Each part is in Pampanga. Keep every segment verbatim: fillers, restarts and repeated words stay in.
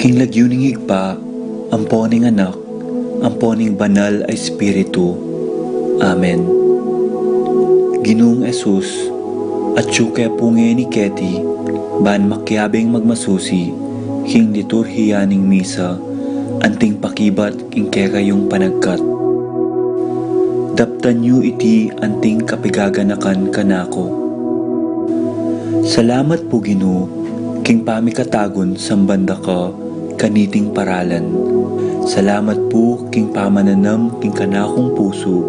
King lagyu ning Ibpa, ampo ning Anak, ampo ning Banal a Espiritu. Amen. Ginung Jesus, atyu ke pu ngeni keti, ban makiabing magmasusi king liturhiya ning misa, anting pakibat king kekayung panagkat. Daptan yu iti anting kapigaganakan kanaku. Salamat pu, Ginu, king pamikatagun samban da ka kaniting paralan. Salamat pu king pamananam king kanakung pusu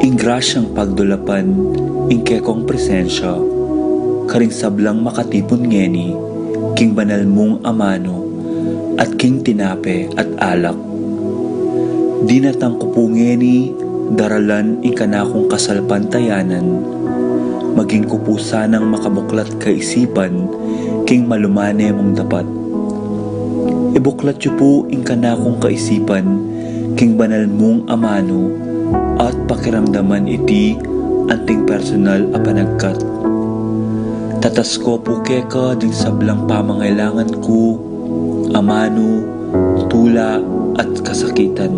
ing grasyang pagdulapan ing kekong presensya karing sablang makatipun ngeni king banal mung amanu at king tinape at alak. Dinatang ku pu ngeni daralan ing kanakung kasalpantayanan, maging ku pu sanang makabuklat kaisipan king malumane mung dapat. Ibuklat yu pu ing kanakung kaisipan king banal mung amanu at pakiramdaman iti anting personal a panagkat. Tatas ku pu keka ding sablang pamangailangan ku, amanu, tula, at kasakitan.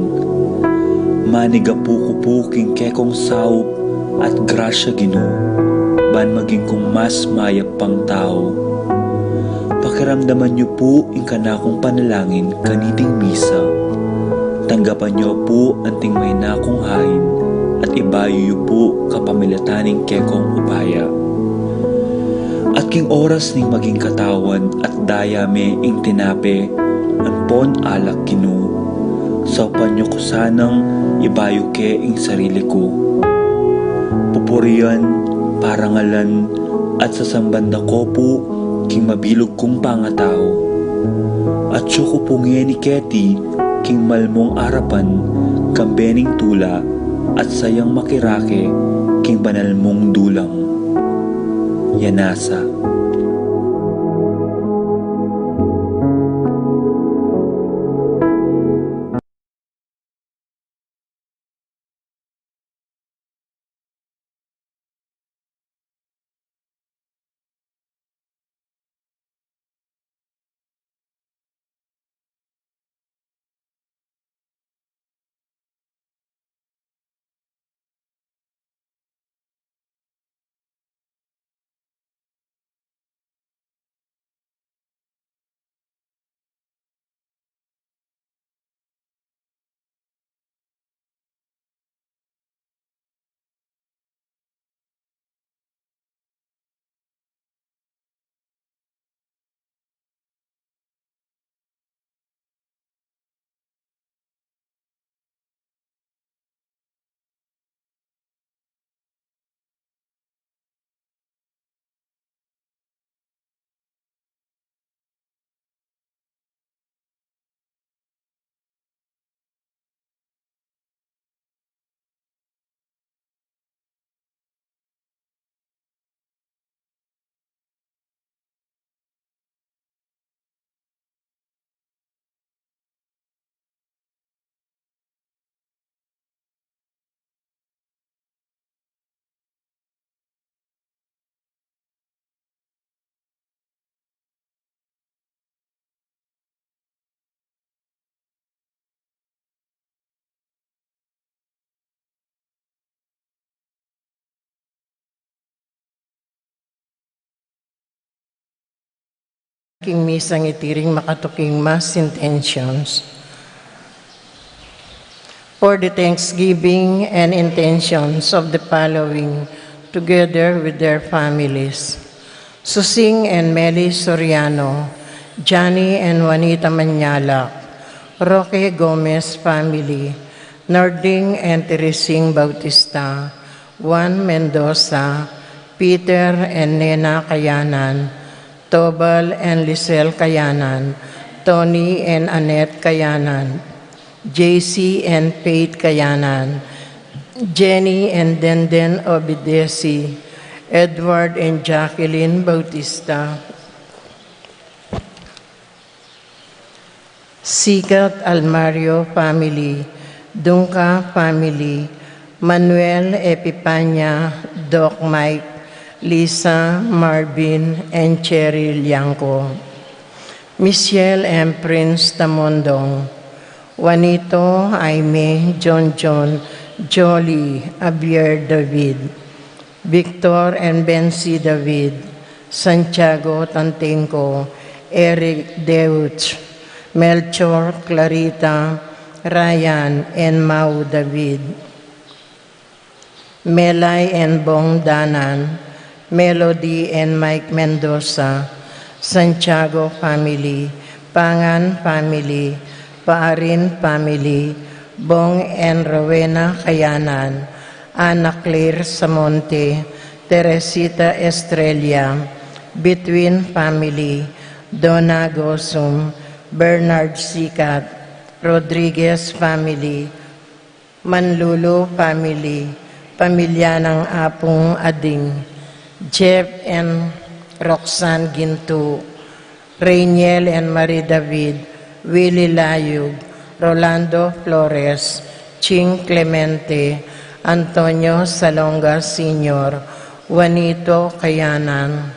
Manigapu ku pu king kekong saup at grasya, Ginu, ban maging kung mas mayap pang tau. Pakiramdaman yu pu ing kanakung panalangin kaniting misa. Tanggapan yu pu anting mahinakung hain at ibayu yu pu kapamilatan ning kekong upaya. At king oras ning maging katawan at daya me ing tinape ampon alak, Ginu, saupan yu ku sanang ibayu ke ing sarili ku. Pupurian, parangalan, at sasamban da ku pu king mabilug kung pangatau. Atyu ku pu ngeni keti king malmung arapan, kambe ning tula at sayang makirake king banal mung dulang. Yanasa. King misang iti ring makatuking mass intentions. For the thanksgiving and intentions of the following, together with their families: Susing and Meli Soriano, Johnny and Juanita Mañalac, Roque Gomez family, Nording and Teresing Bautista, Juan Mendoza, Peter and Nena Kayanan, Tobal and Lisel Kayanan, Tony and Annette Kayanan, J C and Faith Kayanan, Jenny and Denden Obidesi, Edward and Jacqueline Bautista, Sikat Almario family, Dungca family, Manuel Epipania, Doc Mike, Lisa, Marvin, and Cherry Liangco. Michelle and Prince Tamondong, Juanito, Jaime, John John, Jolly, Javier David, Victor and Bensi David, Santiago Tantingco, Eric Deutsch, Melchor, Clarita, Ryan, and Mau David. Melay and Bong Danan, Melody and Mike Mendoza, Santiago family, Pangan family, Paarin family, Bong and Rowena Kayanan, Ana Claire Samonte, Teresita Estrella, Between family, Donna Gosum, Bernard Sikat, Rodriguez family, Manlulu family, pamilya ng Apung Ading, Jeff and Roxanne Gintu, Rainiel and Marie David, Willie Layug, Rolando Flores, Ching Clemente, Antonio Salonga Senior, Juanito Kayanan,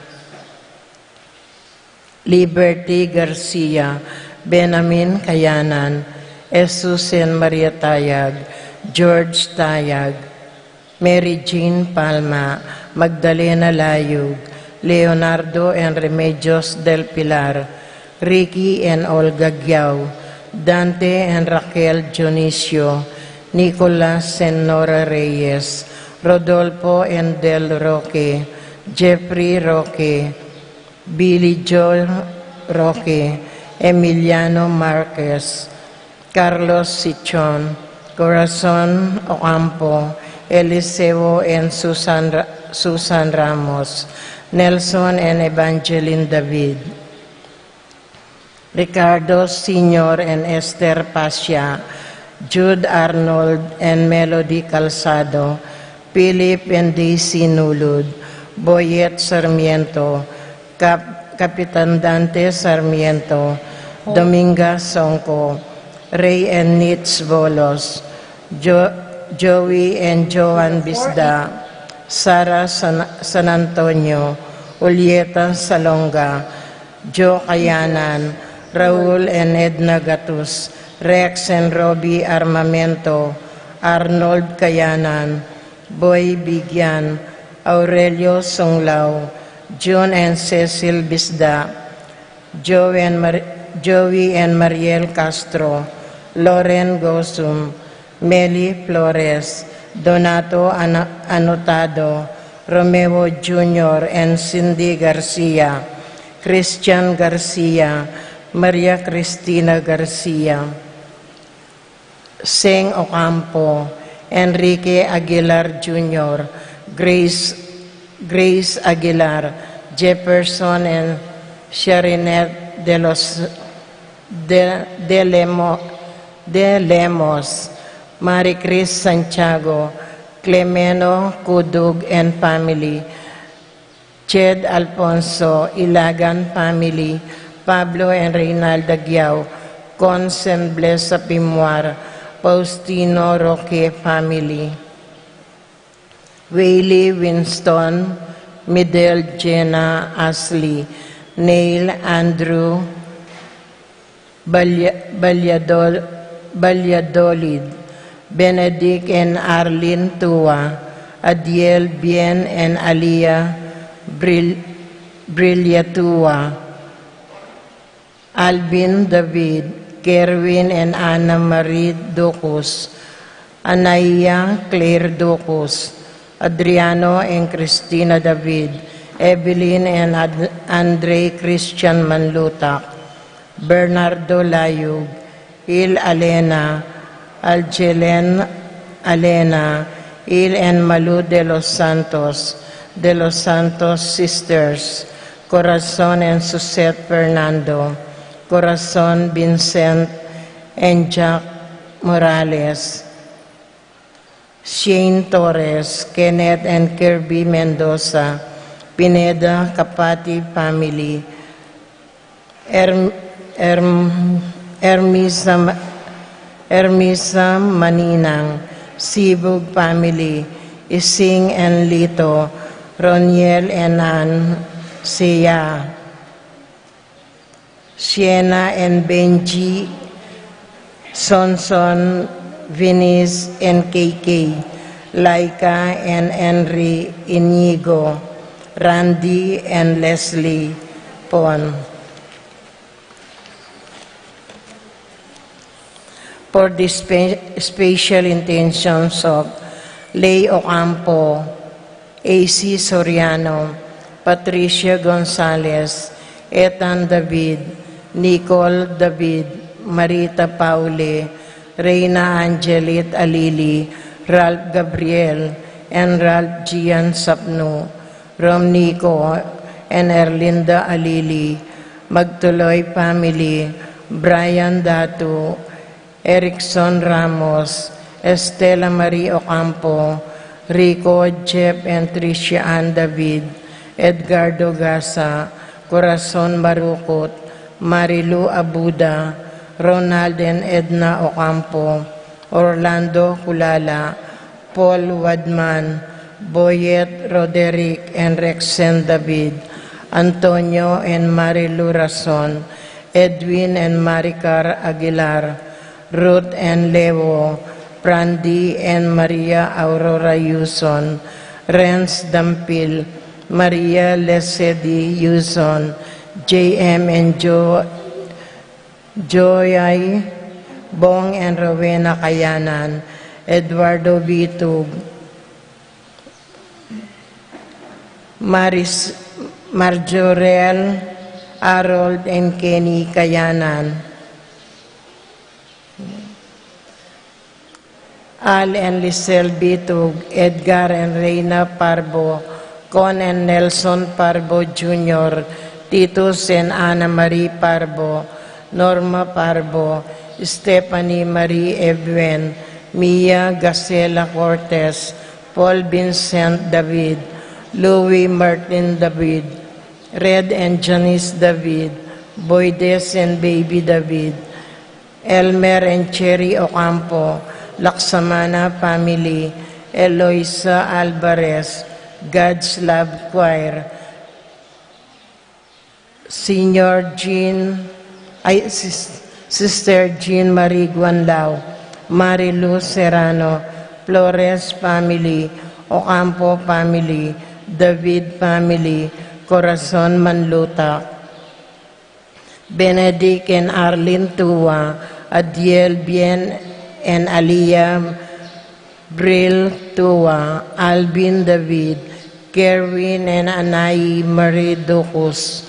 Liberty Garcia, Benamin Kayanan, Jesus and Maria Tayag, George Tayag, Mary Jean Palma, Magdalena Layug, Leonardo and Remedios del Pilar, Ricky and Olga Giao, Dante and Raquel Dionisio, Nicolas and Nora Reyes, Rodolfo and Del Roque, Jeffrey Roque, Billy Joe Roque, Emiliano Marquez, Carlos Sichon, Corazon Ocampo, Eliseo and Susan Ra-, Susan Ramos, Nelson and Evangeline David, Ricardo Senior and Esther Pasha, Jude Arnold and Melody Calzado, Philip and Daisy Nulud, Boyet Sarmiento, Cap-, Kapitan Dante Sarmiento, Dominga Songco, Ray and Nitz Bolos, Jo-, Joey and Joan Bisda, Sara San, San Antonio, Julieta Salonga, Joe Kayanan, Raul and Edna Gatus, Rex and Robbie Armamento, Arnold Kayanan, Boy Bigyan, Aurelio Sunglao, June and Cecil Bisda, Joey and Mar-, Joey and Mariel Castro, Loren Gosum, Meli Flores, Donato Ana-, Anotado, Romeo Junior and Cindy Garcia, Christian Garcia, Maria Cristina Garcia, Seng Ocampo, Enrique Aguilar Junior, Grace, Grace Aguilar, Jefferson and Sharinette de los, de, de Lemo-, de Lemos, Marie Chris Santiago, Clemeno Cudug and family, Ched Alfonso, Ilagan family, Pablo and Reynalda Giao, Cons and Blesa Pimuar, Faustino Roque family, Whaley Winston, Midel Jenna Ashley, Neil Andrew, Balya-, Balyadol-, Balyadolid, Benedict and Arlene Tua, Adiel Bien and Alia Bril-, Brillatua, Alvin David, Kerwin and Anna Marie Ducus, Anaya Claire Ducus, Adriano and Cristina David, Evelyn and Ad-, Andre Christian Manlutak, Bernardo Layug, Il Alena, Aljelen Alena, Il and Malu de los Santos, de los Santos Sisters, Corazon and Suzette Fernando, Corazon Vincent and Jack Morales, Shane Torres, Kenneth and Kirby Mendoza, Pineda Kapati family, Erm-, Erm-, Ermisa Ma-, Ermisa Maninang, Sibug family, Ising and Lito, Roniel and Ann Sea, Siena and Benji, Sonson, Venice and K K, Laika and Henry, Inigo, Randy and Leslie Pon. For the spe-, special intentions of Lay Ocampo, A C Soriano, Patricia Gonzalez, Ethan David, Nicole David, Marita Paule, Reina Angelit Alili, Ralph Gabriel, and Ralph Gian Sapnu, Rom Nico and Erlinda Alili, Magtuloy family, Brian Datu, Erickson Ramos, Estela Marie Ocampo, Rico, Jeff and Tricia Ann David, Edgardo Gasa, Corazon Marukut, Marilu Abuda, Ronald and Edna Ocampo, Orlando Culala, Paul Wadman, Boyet Roderick and Rexen David, Antonio and Marilu Rason, Edwin and Maricar Aguilar, Ruth and Leo, Brandy and Maria Aurora Yuson, Renz Dampil, Maria Lesedi Yuson, J M and Jo-, Joy, Bong and Rowena Kayanan, Eduardo Bitug, Maris, Marjorel, Harold and Kenny Kayanan, Al and Lisel Bitug, Edgar and Reina Parbo, Con and Nelson Parbo Junior, Titus and Ana Marie Parbo, Norma Parbo, Stephanie Marie Ebuen, Mia Gasela Cortez, Paul Vincent David, Louis Martin David, Red and Janice David, Boydes and Baby David, Elmer and Cherry Ocampo, Laksamana family, Eloisa Alvarez, God's Love Choir, Senior Jean, ay, Sis-, Sister Jean Marie Guanlao, Marilu Serrano, Flores family, Ocampo family, David family, Corazon Manluta, Benedict and Arlene Tua, Adiel Bien and Alia Bril Tua, Alvin David, Kerwin and Anai Marie Ducus,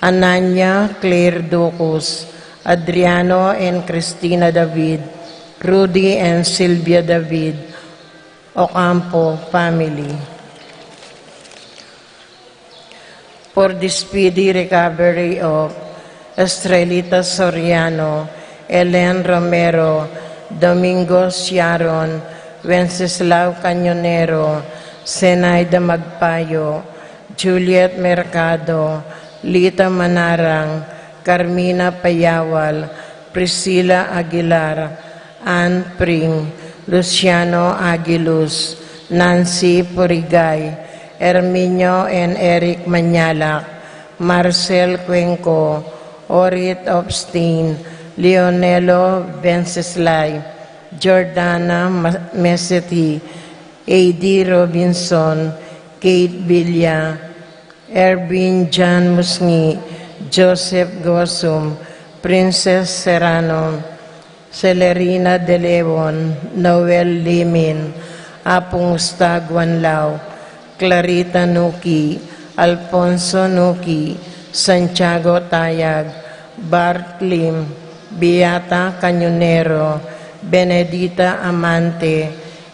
Ananya Claire Ducus, Adriano and Christina David, Rudy and Sylvia David, Ocampo family. For the speedy recovery of Estrelita Soriano, Ellen Romero, Domingo Siaron, Wenceslao Cañonero, Zenaida Magpayo, Juliet Mercado, Lita Manarang, Carmina Payawal, Priscilla Aguilar, Ann Pring, Luciano Aguiluz, Nancy Purigay, Herminio and Eric Mañalac, Marcel Cuenco, Orit Obstin, Leonelo Venceslay, Jordana Ma-, Meseti, A D Robinson, Kate Villa, Ervin John Musngi, Joseph Gosum, Princess Serrano, Celerina De Leon, Noel Limin, Apung Ustaguan Lao, Clarita Nuki, Alfonso Nuki, Santiago Tayag, Bart Lim, Beata Cañonero, Benedita Amante,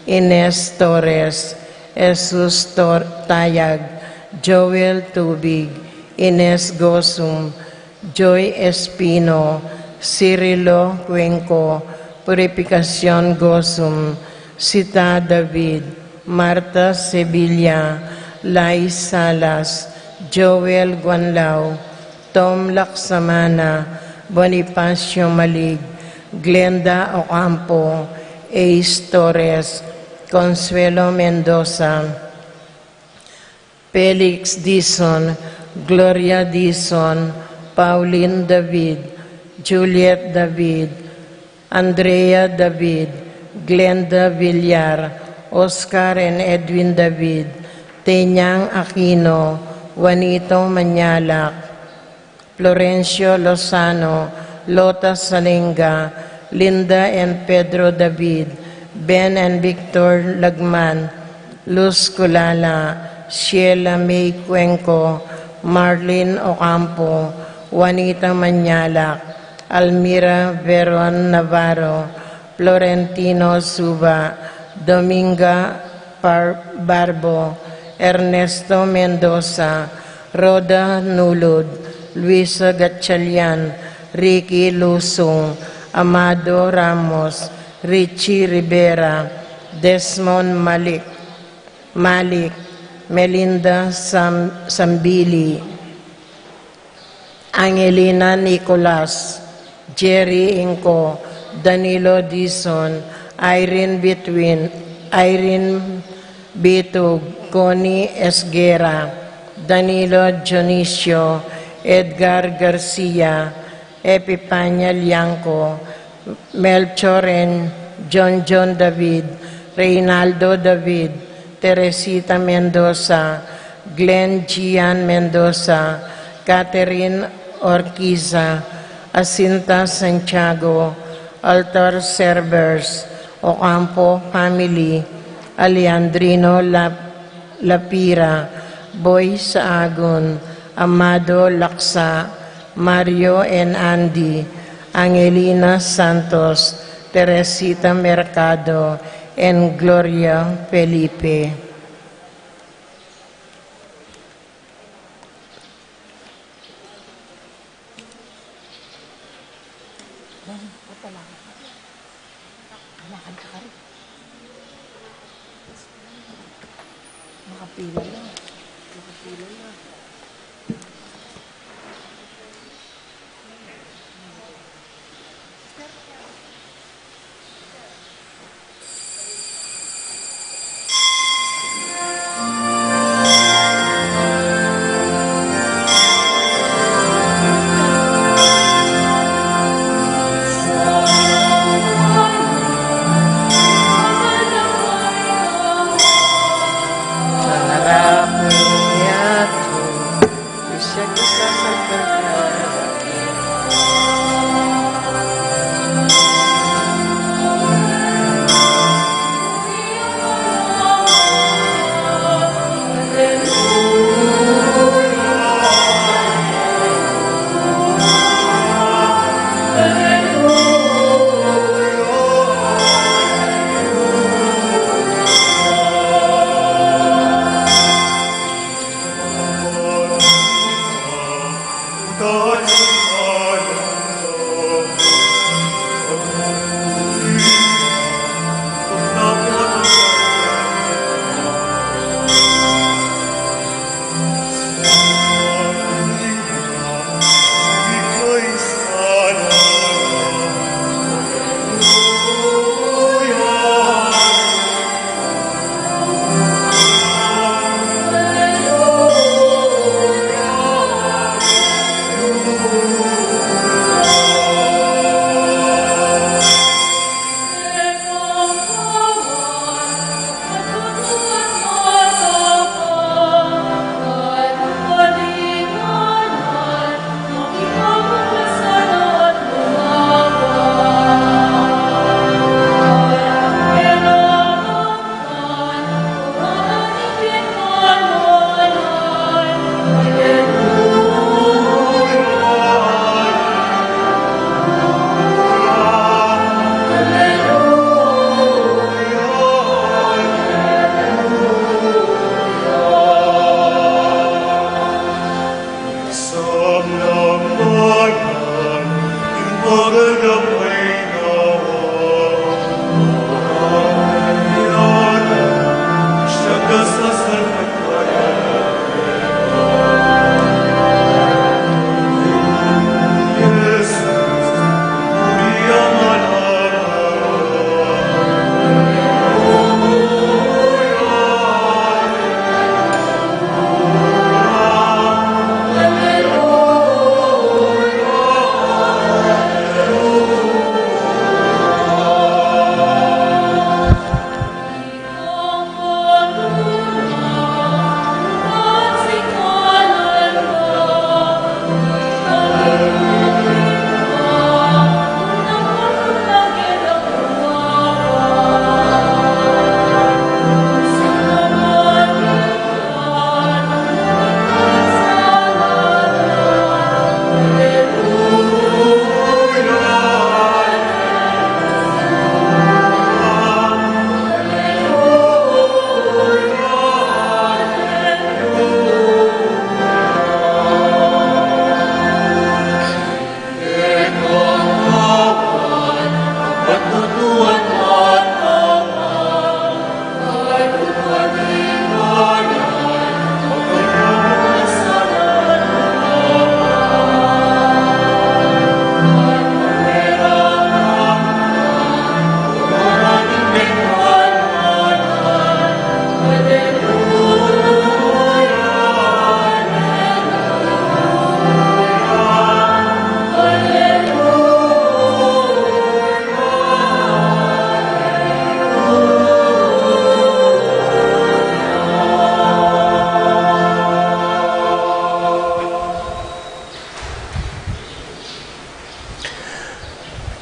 Ines Torres, Jesus Tor-, Tayag, Joel Tubig, Ines Gosum, Joy Espino, Cirilo Cuenco, Purificacion Gosum, Sita David, Martha Sevilla, Lai Salas, Joel Guanlao, Tom Laksamana, Bonifacio Malig, Glenda Ocampo, Ace Torres, Consuelo Mendoza, Felix Dizon, Gloria Dizon, Pauline David, Juliet David, Andrea David, Glenda Villar, Oscar and Edwin David, Tenyang Aquino, Juanito Mañalac, Florencio Lozano, Lota Salenga, Linda and Pedro David, Ben and Victor Lagman, Luz Culala, Sheila May Cuenco, Marlene Ocampo, Juanita Mañalac, Almira Veron Navarro, Florentino Suba, Dominga Par-, Barbo, Ernesto Mendoza, Rhoda Nulud, Luisa Gatchalian, Ricky Lusung, Amado Ramos, Richie Rivera, Desmond Malik, Malik, Melinda Sam-, Sambili, Angelina Nicolas, Jerry Inco, Danilo Dizon, Irene Bitwin, Irene Bitug, Connie Esguerra, Danilo Dionisio, Edgar Garcia, Epipania Liangco, Melchor and John John David, Reynaldo David, Teresita Mendoza, Glenn Gian Mendoza, Catherine Orquiza, Jacinta Santiago, Altar Servers, Ocampo family, Alejandrino La-, Lapira, Boy Saagun, Amado Laksa, Mario and Andy, Angelina Santos, Teresita Mercado, and Gloria Felipe. Makapila na. Makapila na.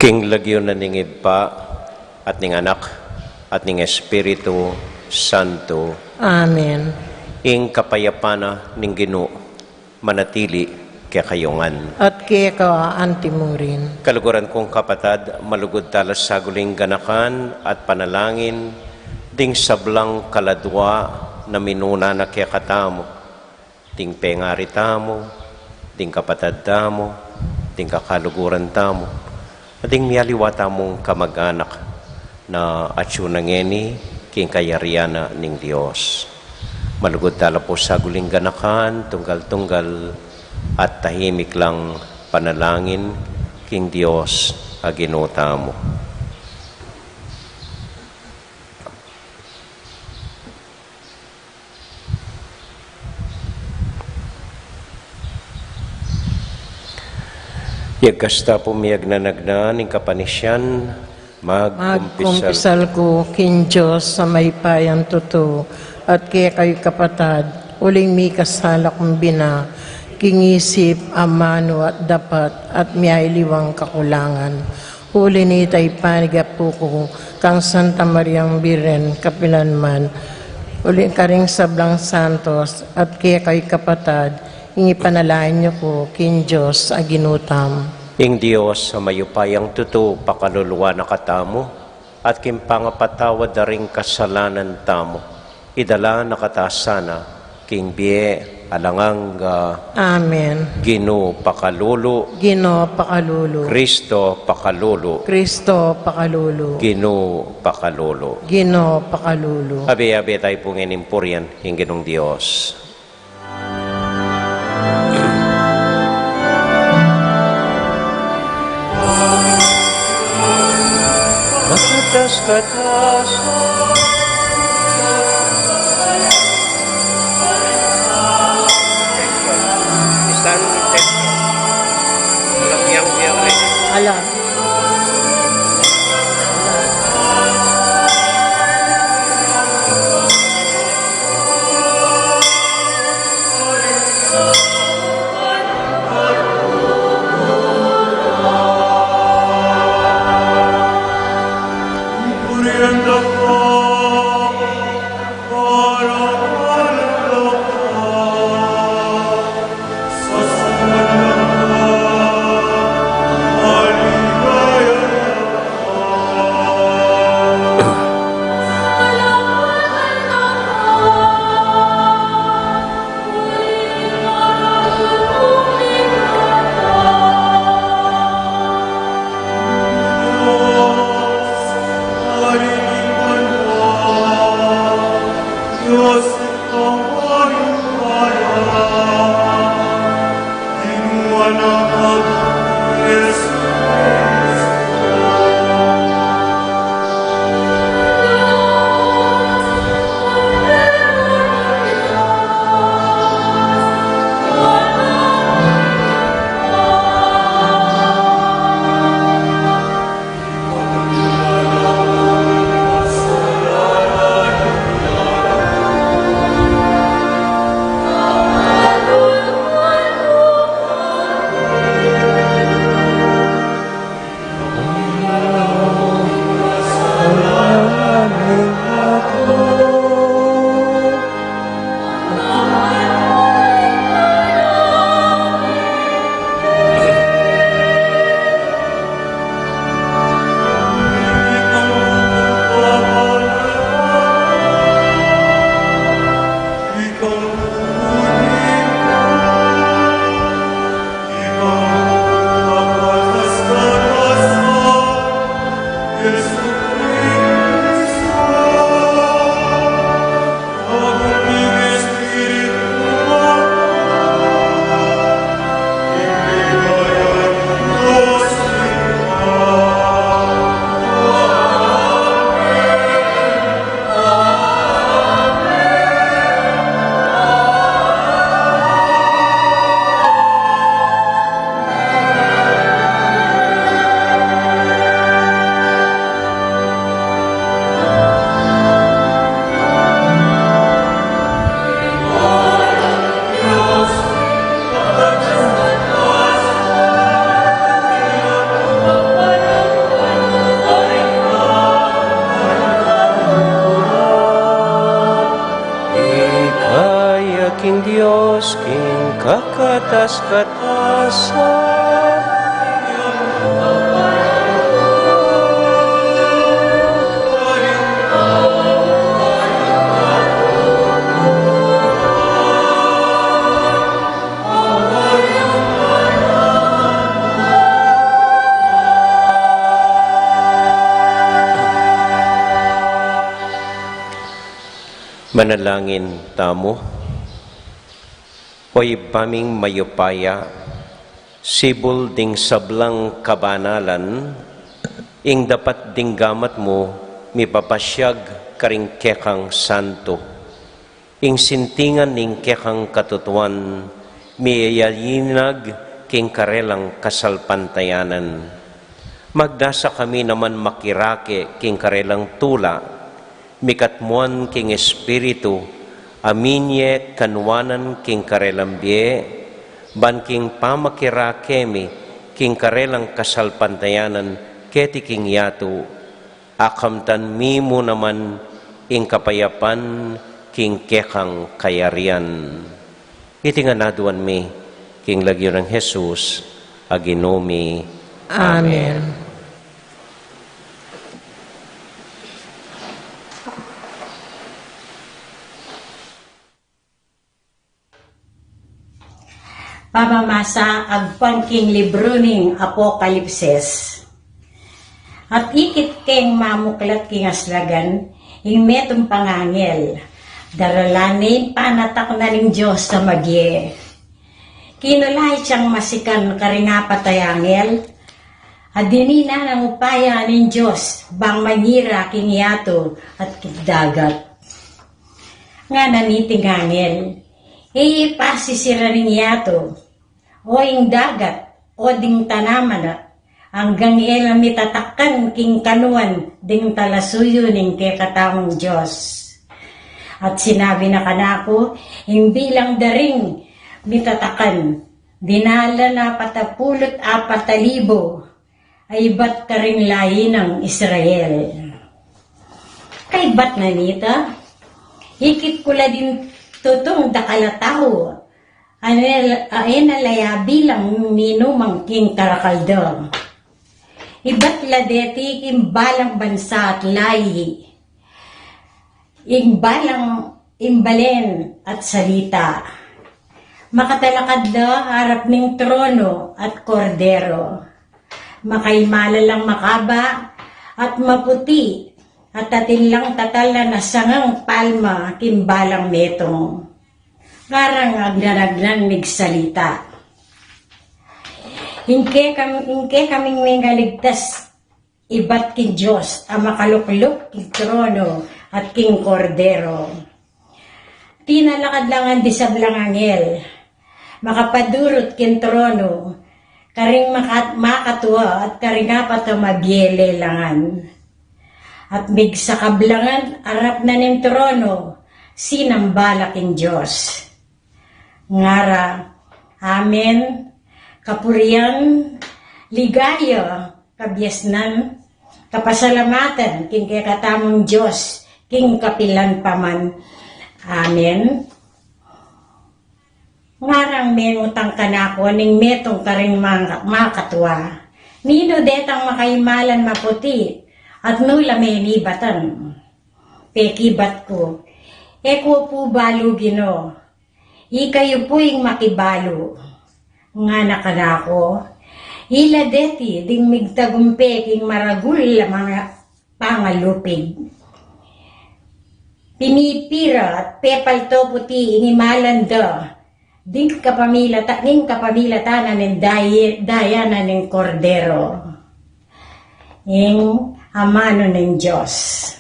Ing lagyu na ning Ibpa, at ning Anak, at ning Espiritu Santo. Amen. Ing kapayapan na ning Ginu manatili kekayu ngan. At keka anti mu rin. Kaluguran kung kapatad, malugud tala saguling ganakan at panalangin ding sablang kaladua na minuna na kekatamu, ding pengari tamu, ding kapatad tamu, ding kakaluguran tamu, at ding mialiwa tamung kamag-anak na atyu na ngeni king kayarian na ning Dios. Malugud tala pu saguling ganakan, tunggal-tunggal at tahimik lang panalangin king Dios a Ginu tamu. Yagkasta pu miyagnanagnan ing kapanisian, magkumpisal. Magkumpisal ku king Dios a mayupayang tutu, at kekayu kapatad, uling mikasala kung bina, king isip, amanu at dapat, at miyaliwang kakulangan. Uli nita ipanyawad ku kang Santa Mariang Birhen, kapilan man, uli karing sablang santos, at kekayu kapatad, ing ipanalangin yu ku king Dios a Ginu tamu. Ing Dios a mayupayang tutu, pakalulu na katamu, at king pangapatawad da ring kasalanan tamu, idala na kata sana king bie alang angga. Amen. Ginu pakalulu. Ginu pakalulu. Kristo pakalulu. Kristo pakalulu. Ginu pakalulu. Ginu pakalulu. Abe-abe tayu pu ngening purian ing Ginung Dios. Makatas-katas. Ala. Akatas-katasan. Manalangin tamu. O Ibpa ming mayupaya, sibul ding sablang kabanalan, ing dapat ding gamat mu mipapasiag karing kekang santo. Ing sintingan ning kekang katutuan, miyayalinag king karelang kasalpantayanan. Magdasa kami naman makirake king karelang tula, mikatmuan king Espiritu, a minye kanuanan king karelang bie, ban king pamakirake mi king karelang kasalpantayanan keti king yatu, akamtan mi mu naman ing kapayapan king kekang kayarian. Iti ngan aduan mi king lagyu nang Jesus a Ginu mi. Amen. Amen. Pamamasa agpang king libru ning Apokalipsis. At ikit keng mamuklat king aslagan, ing metung pang angel, daralan ne ing panatak na ning Dios a mabie. Kinulait yang masikan karing apat a angel, a dininan nang upaya ning Dios bang manira king yatu at king dagat. Ngana niting angel, e ye pasisiran ing yatu, o ing dagat, o ding tanaman, anggang e la mitatakan king kanuan ding talasuyu ning kekatamung Dios. At sinabi na kanaku, ing bilang da ring mitatakan, dinalan apat a pulu't apat a libu, a ibat karing layi nang Israel. Kaybat na nita, ikit ku la ding tutung dakal a tau, a e na la yabi lang ninumang king karakal da. Ibat la deti king balang bansa at layi, ing balang imbalen at salita. Makatalakad la arap ning trono at Kordero. Makaimala lang makaba at maputi, at atin lang tatalan a sangang palma king balang metung. Ngarang agnan-agnan migsalita. Ing kekam-, ing kekaming mengaligtas ibat king Dios a makalukluk king trono at king Kordero. Tinalakad la ngan di sablang angel, makapadurut king trono, karing makat-, makatua at karing apat a mabie lelangan. At migsakab la ngan arap na ning trono, sinamba la king Dios. Ngara, Amen. Kapurian, ligaya, kabiasnan, kapasalamatan king kekatamung Dios king kapilan pa man. Amen. Ngarang mengutang kanaku ning metung karing manga-, makatua, ninu detang makaimalan maputi at nu la menibatan? Pekibat ku, e ku pu balu, Ginu. Ikayu pu ing makibalu. Ngana kanaku, ila deti ding migtagumpe king maragul a manga pangalupig. Pimipira at pepalto puti ing imalan da, ding kapamilata-, ning kapamilatan na ning day-, daya na ning Kordero. Ing amanu ning Dios.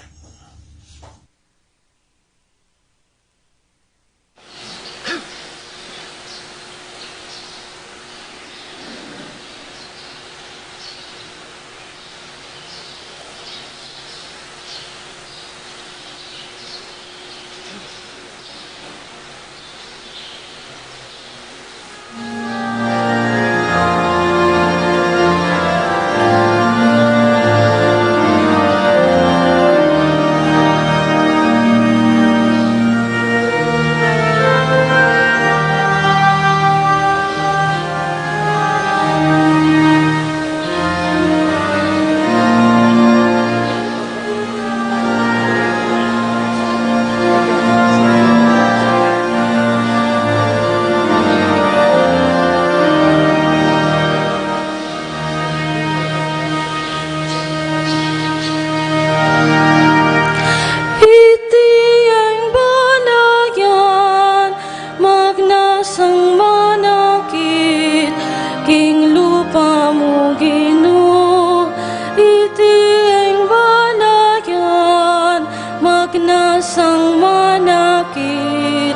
Magnasang manakit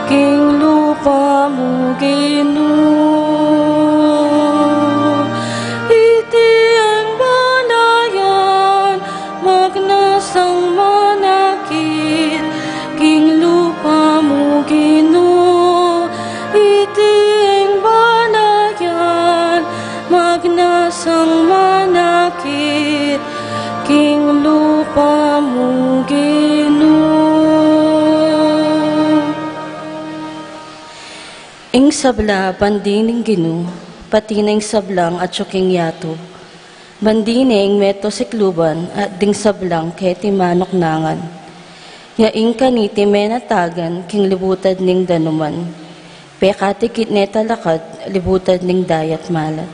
king lupa mu, Ginu. Iti ing balayan, magnasang manakit king lupa mu, Ginu. Iti ing balayan, magnasang manakit king lupa mu, Ginu. Ing sabla bandi ning Ginu, pati na ing sablang atyu king yatu. Bandi ne ing meto sikluban at ding sablang keti manuknangan. Ya ing kaniti menatagan king libutad ning danuman. Pekatikit ne talakad libutad ning dayat malat.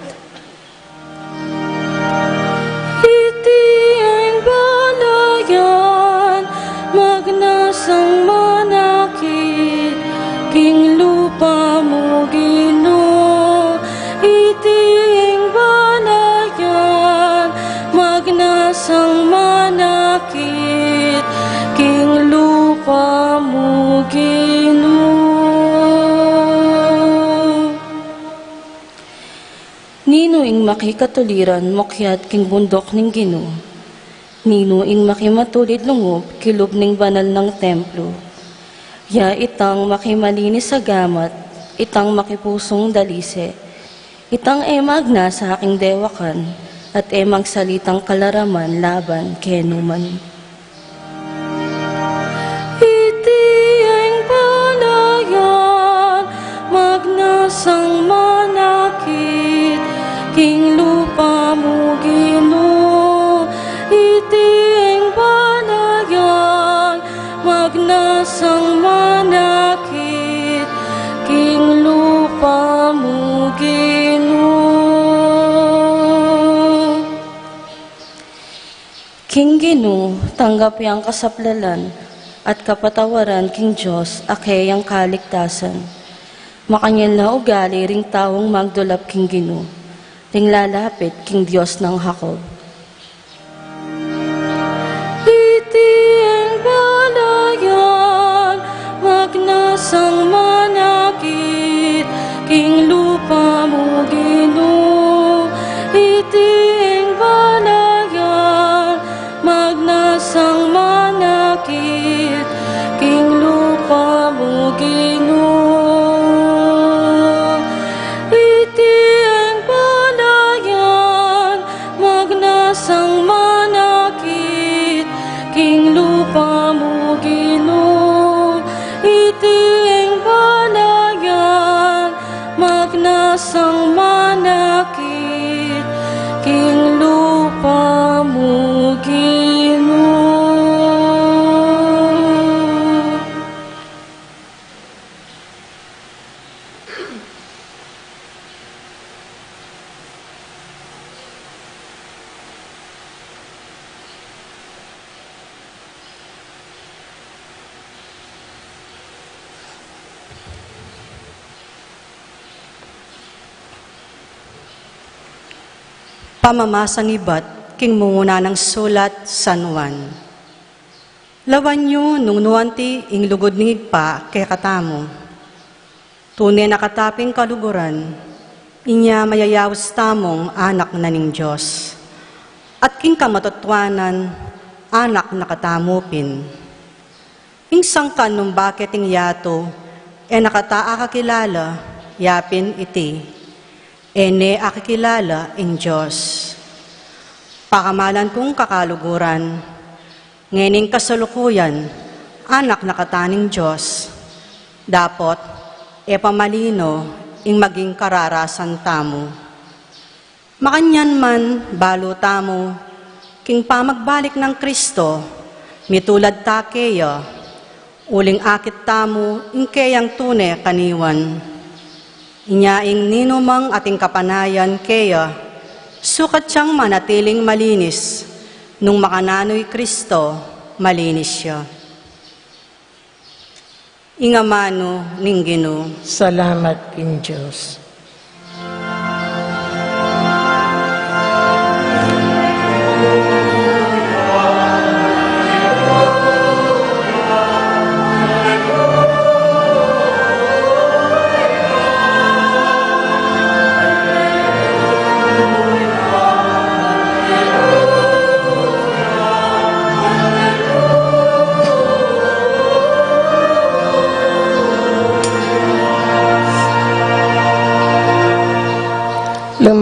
Iti ing balayan, magnasang manakit king lupa mu, Ginu. Iti ing balayan, magnasang manakit king lupa mu, Ginu. Ninu ing makikatuliran mukyat king bunduk ning Ginu? Ninu ing makimatulid lungub kilub ning banal nang templu? Ya itang makimalinis a gamat, itang makipusung dalise, itang e magnasa king dewakan, at e magsalitang kalaraman laban kenu man. Iti ing balayan, magnasang manakit king lupa mu, Ginu. Iti ing balayan, magnasang manakit king lupa mu, Ginu. King Ginu, tanggap yang kasaplalan at kapatawaran king Dios a keyang kaligtasan. Makanyan la ugali ring taung magdulap king Ginu, ring lalapit king Dios nang Jacob. Iti ing balayan, magnasang manakit king lupa mu, Ginu. Iti ing balayan, magnasang manakit king lupa mu, Ginu. Iti ing balayan, magnasang manakit king lupa mu, Ginu. Iti ing balayan, magnasang manakit king lupa mu, Ginu. Pamamasang ibat king mumuna nang sulat San Juan. Lawan yu nung nu anti ing lugud ning Ibpa kekatamu. Tune na kata pin kaluguran, inya mayayaus tamung anak na ning Dios. At king kamatutuanan, anak na katamu pin. Ing sangkan nung bakit ing yatu, e na kata akakilala, ya pin iti, e ne akikilala ing Dios. Pakamalan kung kakaluguran, ngening kasalukuyan, anak na kata ning Dios. Dapot, e pa malino ing maging kararasan tamu. Makanyan man, balu tamu, king pamagbalik nang Kristo, mitulad ta keya, uling akit tamu ing keyang tune kaniwan. Inya ing ninumang ating kapanayan keya, sukat yang manatiling malinis, nung makananu i Kristo, malinis ya. Ing amanu ning Ginu. Salamat king Dios.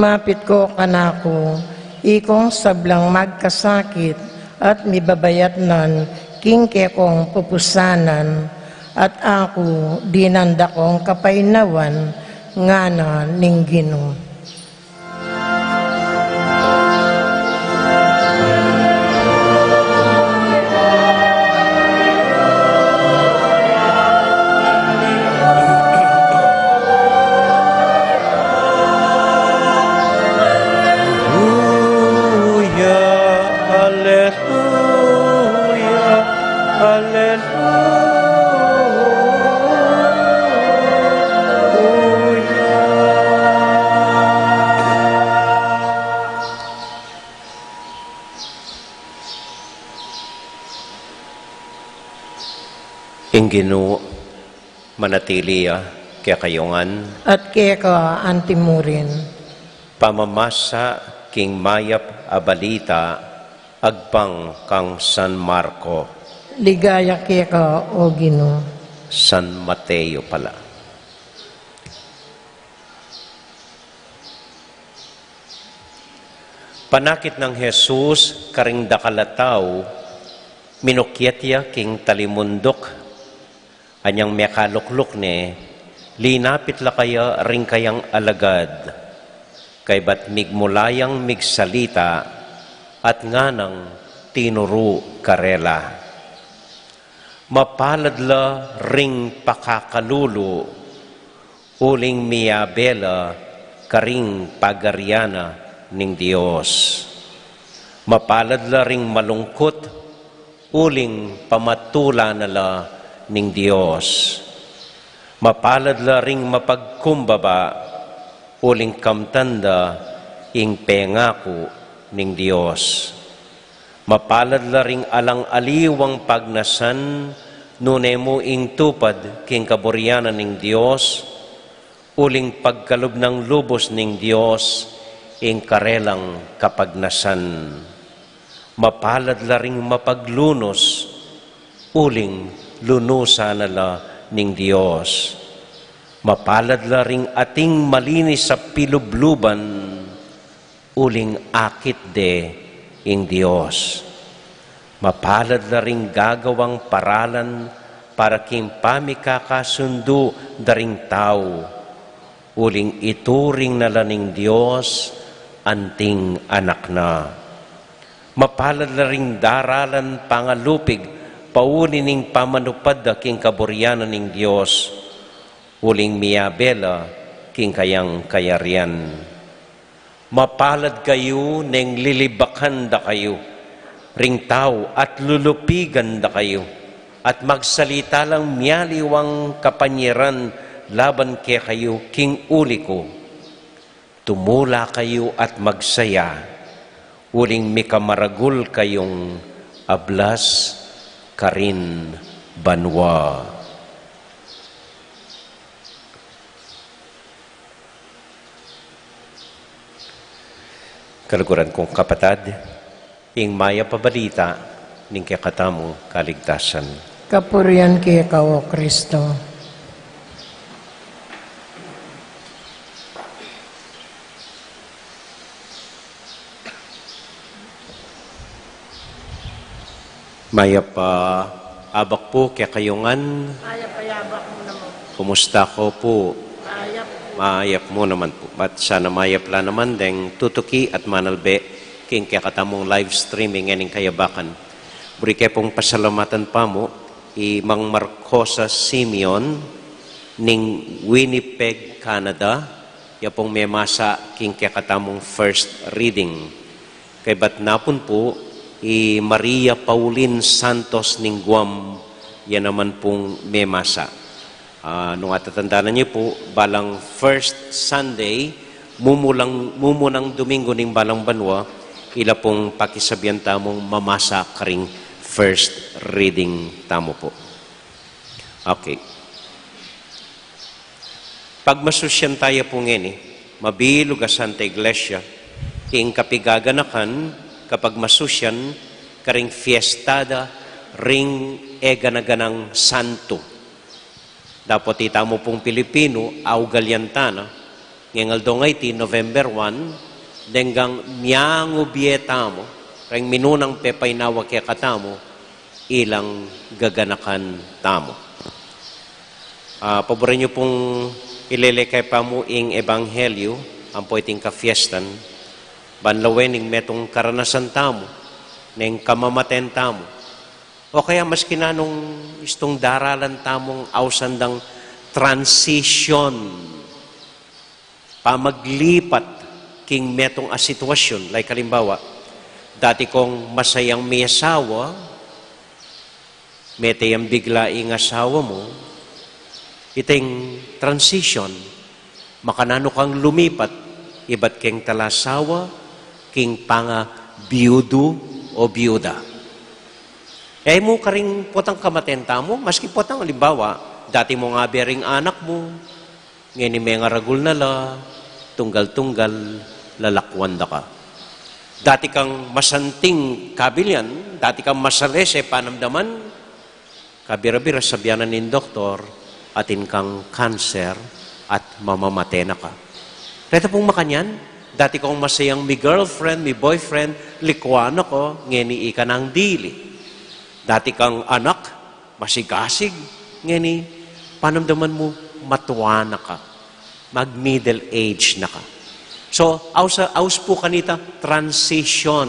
Apit ko kanaku, ikong sablang magkasakit at mibabayatnan king kekong pupusanan, at aku dinan da kong kapainawan, ngana ning Ginu. Alleluia, alleluia, alleluia. Ing Ginu manatili ya kekayu ngan. At keka antimurin. Pamamasa king mayap a balita agpang kang San Marco. Ligaya keka, O Ginu. San Mateo pala. Panakit nang Jesus karing dakal a tau, minukyat ya king talimunduk. Anyang mekalukluk ne, linapit la kaya ring kayang alagad, kaybat migmula yang migsalita, at nganang tinuru karela. Mapalad la ring pakakalulu, uling miyabe la karing pagarian na ning Dios. Mapalad la ring malungkut, uling pamatulan na la ning Dios. Mapalad la ring mapagkumbaba, uling kamtan da ing pengaku ning Dios. Mapalad la ring alang aliwang pagnasan, nune mu ing tupad king kaburian na ning Dios, uling pagkalub nang lubus ning Dios ing karelang kapagnasan. Mapalad la ring mapaglunus, uling lunusan na la ning Dios. Mapalad la ring ating malinis a pilubluban, uling akit de ing Dios. Mapalad la ring gagawang paralan para king pamikakasundu da ring tau, uling ituring na la ning Dios anting anak na. Mapalad la ring daralan pangalupig pauli ning pamanupad da king kaburian na ning Dios, uling miyabe la king kayang kayarian. Mapalad kayu neng lilibakan da kayu ring tau at lulupigan da kayu, at magsalita lang mialiwang kapanyaran laban kekayu king uli ku. Tumula kayu at magsaya, uling mikamaragul kayung ablas karin banua. Kaluguran kung kapatad, ing mayap a balita ning kekatamung kaligtasan. Kapurian keka, O Kristo. Mayap a abak pu kekayu ngan. Mayap a abak mu naman. Kumusta ko pu? Mayap. Mayap mu naman pu. At sana mayap la naman deng tutuki at manalbe king kekatamung live streaming ngening kayabakan. Buri ke pung pasalamatan pa mu i Mang Marcosa Simeon ning Winnipeg, Canada. Ya pung memasa king kekatamung first reading. Kaybat napun pu i Maria Pauline Santos ning Guam, ya naman pung memasa. Ah, nung atatandanan yu pu, balang first Sunday, mumulang, mumunang Domingo ning balang banua, ila pung pakisabian tamung mamasa karing first reading tamu pu. Okay. Pagmasusyan taya pu ngeni, mabilug a Santa Iglesia, ing kapigaganakan kapagmasusyan karing fiesta da ring e gana-ganang santo. Dapot itamu pung Pilipinu, augalian tana, Ngeng aldo ngeni, November one, deng miangu bie tamu, reng minunang pepainawa kekatamu, ilang gaganakan tamu. Ah, paburen yu pung ilele kepamu ing ebanghelyu, ampo iting kafiestan, ban lawen ing metung karanasan tamu, neng kamamaten tamu. O kaya maski nanung istung daralan tamung ausan dang transition, pamaglipat king metung a sitwasyun. Like halimbawa, dati kong masayang miasawa, mete yang bigla ing asawa mu, iting transition, makananu kang lumipat, ibat keng talasawa, king pangabiudu o biuda. E mu karing potang kamaten tamu, maski potang halimbawa, dati mung abe ring anak mu, ngeni mengaragul na la, tunggal-tunggal, lalakwan da ka. Dati kang masanting kabilian, dati kang masalese panamdaman, kabira-bira sabian na ning doktor, atin kang kanser at mamamate na ka. Reta pung makanyan, dati kong masayang mi girlfriend, mi boyfriend, likwan na ka, ngeni ika nang dili. Dati kang anak, masigasig, ngeni, panamdaman mu, matua na ka. Mag middle age na ka. So, aus, aus pu kanita, transition.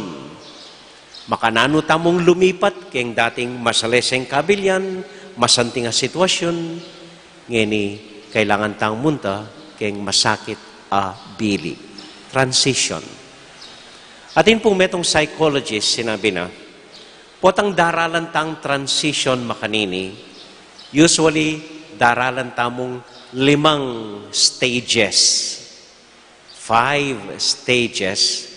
Makananu tamung lumipat keng dating masaleseng kabilian, masanting a sitwasyun, ngeni kailangan tang munta keng masakit a bili. Transition. Atin pung metung psychologist sinabi na, potang daralan tang transition makanini, usually daralan tamung limang stages. Five stages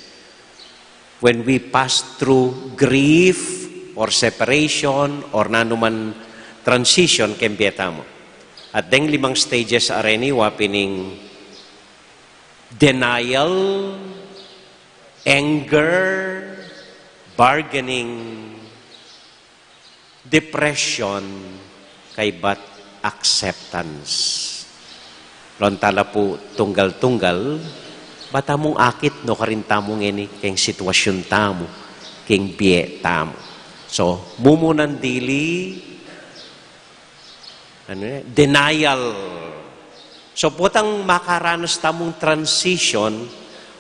when we pass through grief or separation or nanuman transition keng bie tamu. At deng limang stages a reni, wa pin ing denial, anger, bargaining, depression, kaybat acceptance. Lawen ta la pu tunggal-tunggal, ba tamung akit no karin tamu ngeni keng sitwasyun tamu, keng bie tamu. So, mumunan dili, ano yan? Denial. So, potang makaranas tamung transition,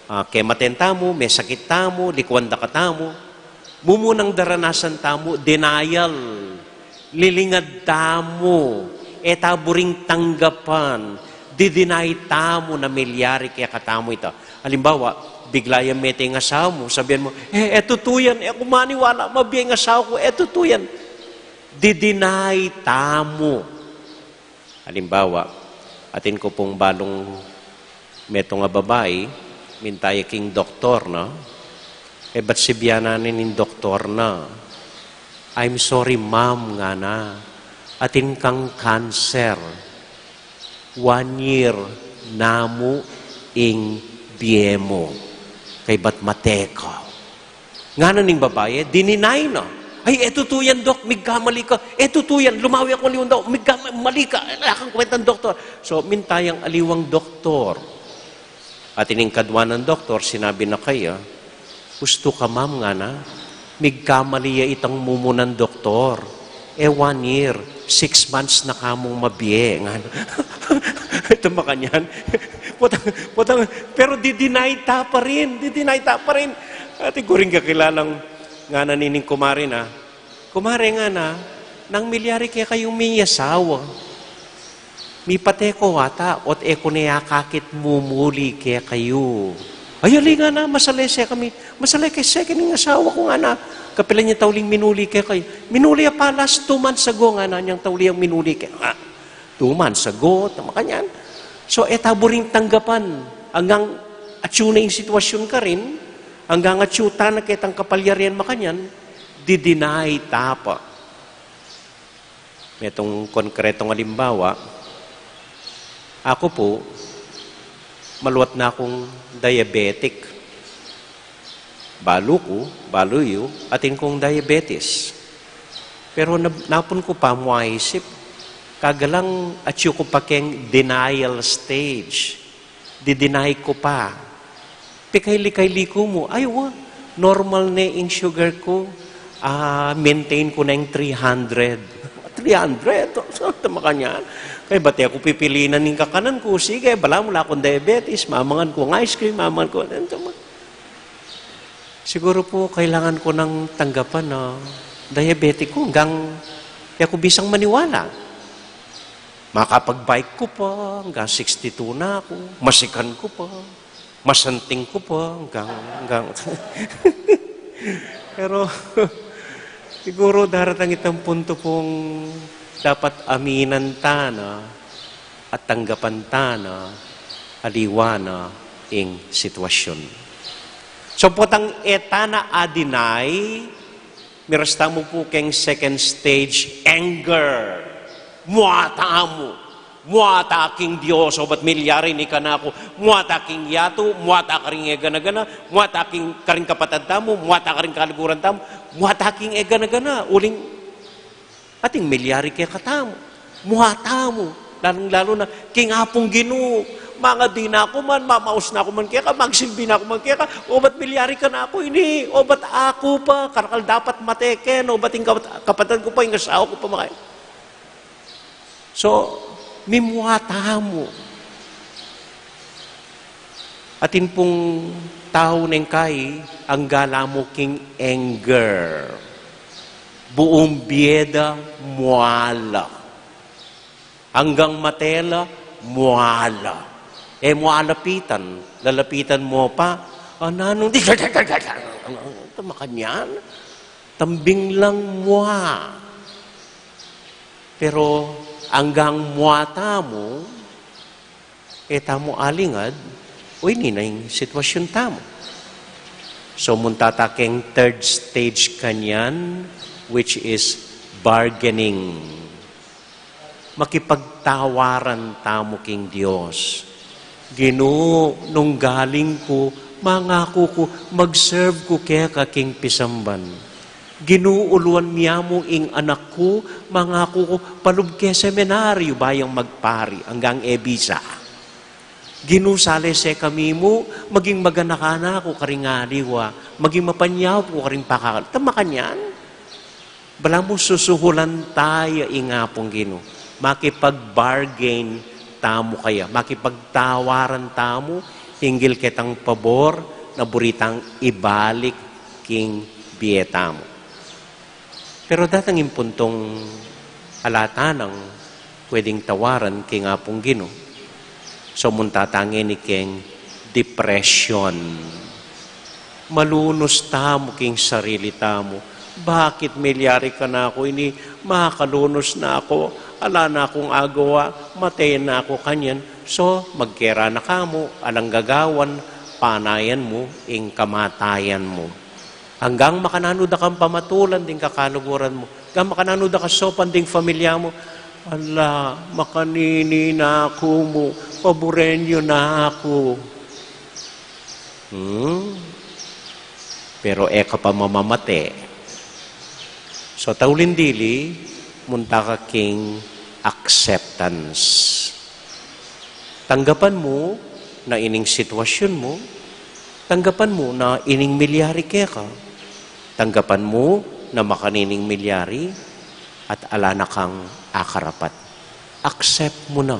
ah, kematen tamu, mesakit tamu, likwan da ka tamu, mumunang daranasan tamu, denial. Lilingad tamu, e ta buring tanggapan, di-deny tamu na milyari kekatamu ita. Halimbawa, bigla yang mete ing asawa mu, sabian mu, e, e tutu yan, e ku maniwala, mabie ing asawa ku, e tutu yan. Di-deny tamu. Halimbawa, atin ku pung balung metung a babai, minta ya king doktor na, e bat sibianan ne ning doktor na, "I'm sorry, ma'am," ngana, "atin kang cancer. One year namu ing bie mu. Kaybat mate ka." Ngana ning babai, dininay na. "Ay, e tutu yan, Dok, migkamali ka. E tutu yan, lumawe aku aliwang doktor. Migkamali ka. Ala kang kwentang doktor." So, minta yang aliwang doktor. At ining kadwa nang doktor, sinabi na kaya, "Ustu ka, ma'am," ngana, "migkamali ya itang mumunang doktor. E one year, six months na kamung mabie," ngana. Ita makanyan. Potang, potang, pero di-deny ta pa rin, di-deny ta pa rin. At iguring kakilalang ngana nining kumare na, "Kumare," ngana, "nang milyari kekayu miyasawa, mipate ko ata, ot e ku ne akakit mumuli kekayu." "Ay, ali," ngana, "masalese kami. Masalese ke ning asawa ku," ngana. "Kapilan ya tauling minuli kekayu?" "Minuli ya pa last two months ago," ngana, "nyang tauli yang minuli ke." Ah, two months ago, ta makanyan. So, e ta buring tanggapan, anggang atyu na ing sitwasyun karin, anggang atyu ta na ketang kapalyarian makanyan, di-deny ta pa. Metung konkretong alimbawa, aku pu, maluat na kung diabetic. Balu ku, balu yu, atin kung diabetes. Pero na-, napun ku pa mu aisip, kagalang atyu ku pa keng denial stage. Di-deny ku pa. Pikaili-kaili ku mu, ay wa, normal ne ing sugar ku. Ah, maintain ku na ing three hundred. Three hundred? Saan ta makanyan? Kaya bati aku pipilinan ing kakanan ku. Sige, balamu ala kung diabetes, mamangan ku ing ice cream, mamangan ku, ano, tama. Siguro po, kailangan ko nang tanggapan na diabetic ko hanggang kaya ko bisang maniwala. Makapag-bike ko pa, hanggang sixty-two na ako, masikan ko pa, masanting ko pa, hanggang, hanggang. Pero, siguro daratang itang punto pong dapat aminan ta na at tanggapan ta na aliwa na ing sitwasyun. So, potang e ta na a-deny, miras tamu pu keng second stage, anger. Mua tamu. Mua ta king Dios, obat milyari ini kanaku. Mua ta king yatu, mua ta karing e gana-gana, mua ta king karing kapatad tamu, mua ta karing kaluguran tamu, mua ta king e gana-gana. Uling ating milyari kekatamu. Mua tamu. Lalung-lalu na, king Apung Ginu, mangadi na ku man, mamaus na ku man keka, magsilbi na ku man keka, obat milyari kanaku ini, obat aku pa, karakal dapat mate ken, obat ing kapat-, kapatad ku pa, ing asawa ku pa, makay. So, mimua tamu. Atin pung tau neng kai, angga la mu king anger. Buung bie da, mua la. Anggang mate la, mua la. E mu alapitan, lalapitan mu pa, a nanung, di, makanyan, tambing lang mua. Pero anggang mua tamu, e tamu alingad, o ini na ing sitwasyun tamu. So, munta ta keng third stage kanyan, which is bargaining. Makipagtawaran tamu king Dios. Ginu, nung galing ku, mangaku ku, mag-serve ku keka king pisamban. Ginu, uluan mi ya mu ing anak ku, mangaku ku, palub ke seminaryu ba yang magpari, anggang e bisa. Ginu, sale se kami mu, maging maganakan aku karing aliwa, maging mapanyaup ku karing pakakal. Ta makanyan, balamu susuhulan ta ya ing Apung Ginu. Makipag-bargain tamu kaya, makipagtawaran tamu, hinggil ketang pabor, na buri tang ibalik king bie tamu. Pero datang ing puntong ala ta nang pwedeng tawaran king Apung Ginu. So, munta ta ngeni keng depression. Malunus tamu king sarili tamu. Bakit milyari kanaku ini? Makalunus na aku. Ala na kung agawa. Mate na aku kanyan. So, magkera na ka mu. Alang gagawan, panayan mu ing kamatayan mu. Anggang makananu da kang pamatulan ding kakaluguran mu. Anggang makananu da kang saupan ding familia mu. Ala, makanini na aku mu, paburen yu na aku. Hmm? Pero e ka pa mamamate. So, tauling dili, munta ka king acceptance. Tanggapan mu na ining sitwasyun mu, tanggapan mu na ining milyari keka, tanggapan mu na makanining milyari at ala na kang akarapat. Accept mu na.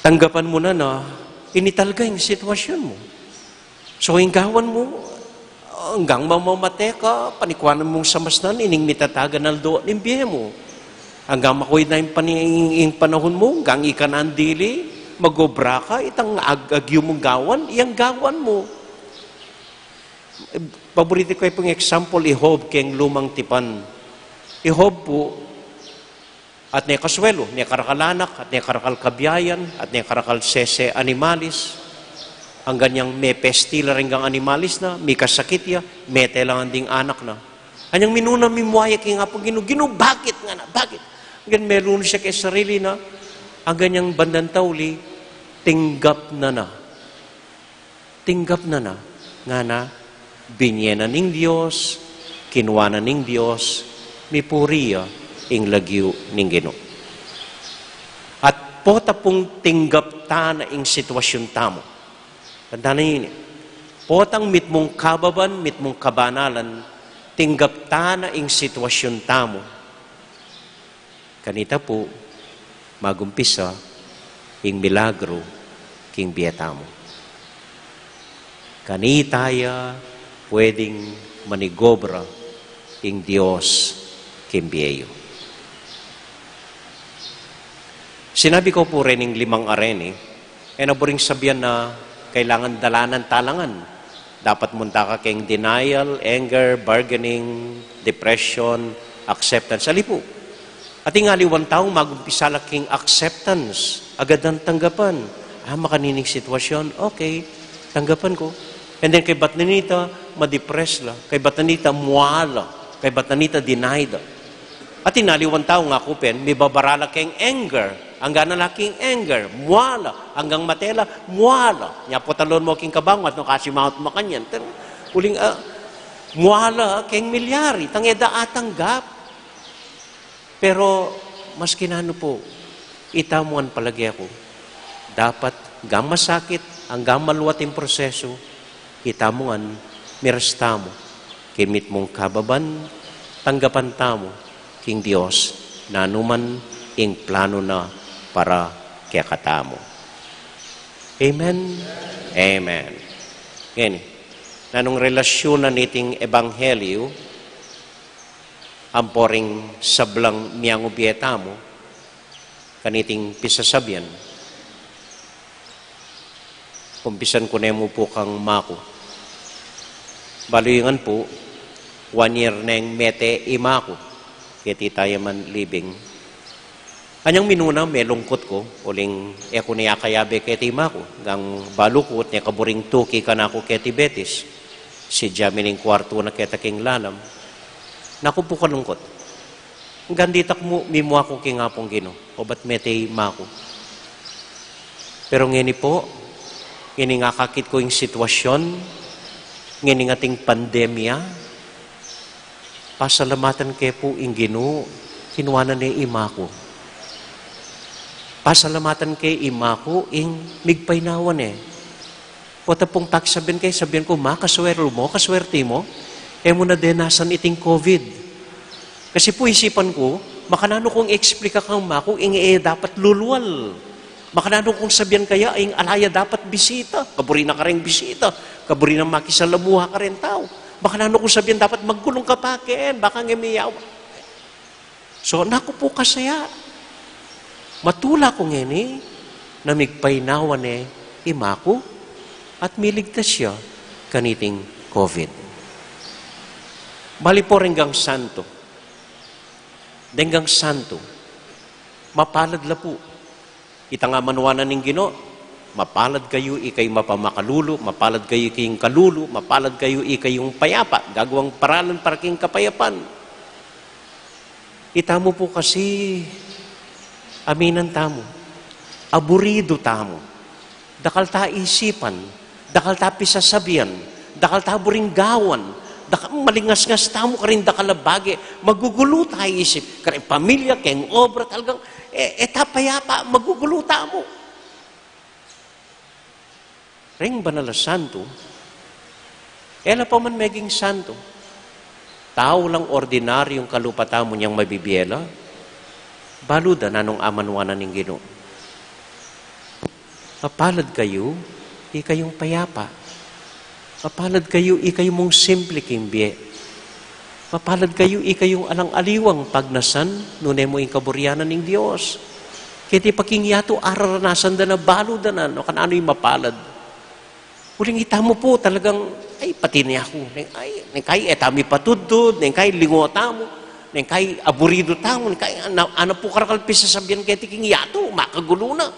Tanggapan mu na na ini talaga ing sitwasyun mu. So, ing gawan mu, anggang mamamate ka, panikwanan mung samasnan ining mitatagan aldo ning bie mu. Anggang makuid na ing pani-, ing, ing panahun mu, anggang ika na ing dili, mag-obra ka, itang ag-, agyu mung gawan, iyang gawan mu. Paborito ku pung example, i Job keng Lumang Tipan. I Job pu, at ne kasuelu, ne karakal anak, at ne karakal kabiayan, at ne karakal sese animalis. Anggang yang mepesti la reng anggang animalis na, mikasakit ya, mete la ngan ding anak na. Anyang minuna mimua ya king Apung Ginu, Ginu, bakit ngana, bakit? Anggang melunus ya keng sarili na, anggang yang bandang tauli, tinggap na na. Tinggap na na, ngana, binie na ning Dios, kinua na ning Dios, mipuri ya ing lagyu ning Ginu. At Pota pung tinggap ta na ing sitwasyun tamu. Tandaan na ini. Potang mitmung kababan, mitmung kabanalan, tinggap ta na ing sitwasyun tamu. Kanita pu, magumpisa ing milagru king bie tamu. Kanita ya pwedeng manigobra ing Dios king bie yu. Sinabi ku pu rening limang areni, e na buring sabian na kailangan dalanan talangan. Dapat munta ka keng denial, anger, bargaining, depression, acceptance. Ali pu. Ating aliwang tau, magumpisa la king acceptance. Agad nang tanggapan. Ah, makanining sitwasyon. Okay, tanggapan ku. And then, kaybat na nita, ma-depress la. Kaybat na nita, mua la. Kaybat na nita, deny da. Ating aliwang tau, ngaku pin, mibabara la keng anger. Anggang na la king anger, mua la. Anggang mate la, mua la. Nya pota la mu king kabangat, no, kasi maut makanyan. Ten, uling, ah, mua la keng milyari, tang e da atanggap. Pero, maski nanu pu, itamu ngan palage ku. Dapat, anggang masakit, anggang maluat ing prosesu, itamu ngan, miras tamu king mitmung kababan, tanggapan tamu king Dios, nanu man ing planu na para kekatamu. Amen? Amen. Ngeni, nanung relasyunan niting ebanghelyu, ampo ring sablang miangu bie tamu, kaniting pisasabian. Umpisan ku ne mu pu kang ima ku. Balu yu ngan pu, one year neng mete ima ku. Keti tayu man libing. Anyang minuna, melungkut ku, uling e ku ne akayabe keti ima ku. Anggang balu ku, ne kaburing tuki kanaku keti Betis. Sidya mi ning kuartu na keta king lalam. Naku pu kalungkut. Anggang ditak mu, mimua ku king Apung Ginu, obat mete ima ku. Pero ngeni pu, ngening akakit ku ing sitwasyon, ngening ating pandemya, pasalamatan ke pu ing Ginu, kinuanan ne ima ku. Pasalamatan ke ima ku, ing migpainawa ne. Pota pung pakisabian ke, sabian ku, "Ma, kaswerlu mu, kaswerti mu, e mu na denasan iting COVID." Kasi pu isipan ku, makananu kung eksplika kang ima ku, ing e dapat lulwal. Makananu kung sabian kaya, ing ala ya dapat bisita, kaburi na kareng bisita, kaburi na makisalamuha kareng tau. Makananu kung sabian dapat magkulung ka pa ken, baka nge miyawa. So, naku pu kasaya. Matula ku ngeni, na migpainawa ne ima ku, at miligtas ya kaniting COVID. Bali pu deng santo. Deng santo. Mapalad la pu. Itang amanuan na ning Ginu, mapalad kayu ikayu mapamakalulu, mapalad kayu ikayung kalulu, mapalad kayu ikayung payapa, gagawang paralan para king kapayapan. Itamu pu kasi, aminan tamu, aburidu tamu, dakal ta isipan, dakal ta pisasabian, dakal ta buring gawan, dakal malingasngas tamu karing dakal a bage, magugulu ta isip, karing pamilya, keng obra, talagang, e, e ta payapa, magugulu tamu. Reng banal a santo, e la pa man meging santo. Tau lang ordinaryung kalupa tamu nyang mabibie la, balu da nanung amanuan na ning Ginu. Mapalad kayu, ikayung payapa. Mapalad kayu, ikayu mung simple king bie. Mapalad kayu, ikayung alang aliwang pagnasan, nune mu ing kaburian na ning Dios. Keti pa king yatu, araranasan da na, balu da na, no, kananu ing mapalad. Uling itamu pu talagang, ay, pati ne aku, neng, ay, neng kai, e tamu patudtud, neng kai, lingo tamu, neng kai, aburidu tamu, neng kai, ana, ana pu karakal pisasabian keti king yatu, makagulu na.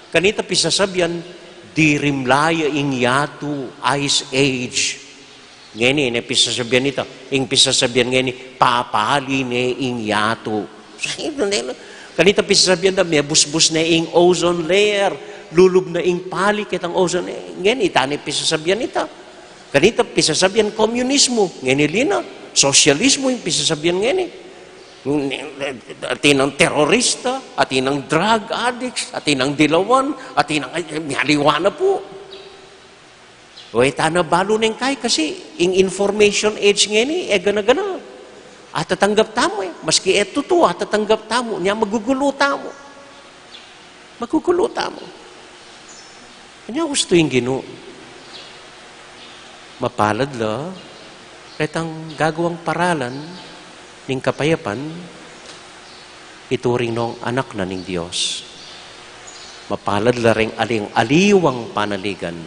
Kanita pisasabian, dirimla ya ing yatu, ice age. Ngeni, ne pisasabian ita, ing pisasabian ngeni, papali ne ing yatu. Kanita pisasabian da, mebusbus ne ing ozone layer, lulub na ing pali ketang ozone layer. Ngeni, ita ne pisasabian ita. Kanita pisasabian komunismu, ngeni lina, sosyalismu ing pisasabian ngeni. Atin nang terorista, atin nang drug addicts, atin nang dilawan, atin nang, ay, miyaliwa na pu. O, e ta na balu neng kai kasi ing information age ngeni, e gana-gana. Atatanggap tamu, e. Maski e tutu, atatanggap tamu. Nya magugulu tamu. Magugulu tamu. Anya gustu ing Ginu. Mapalad la retang gagawang paralan ning kapayapan, ituring nong anak na ning Dios. Mapalad la reng aling aliwang panaligan.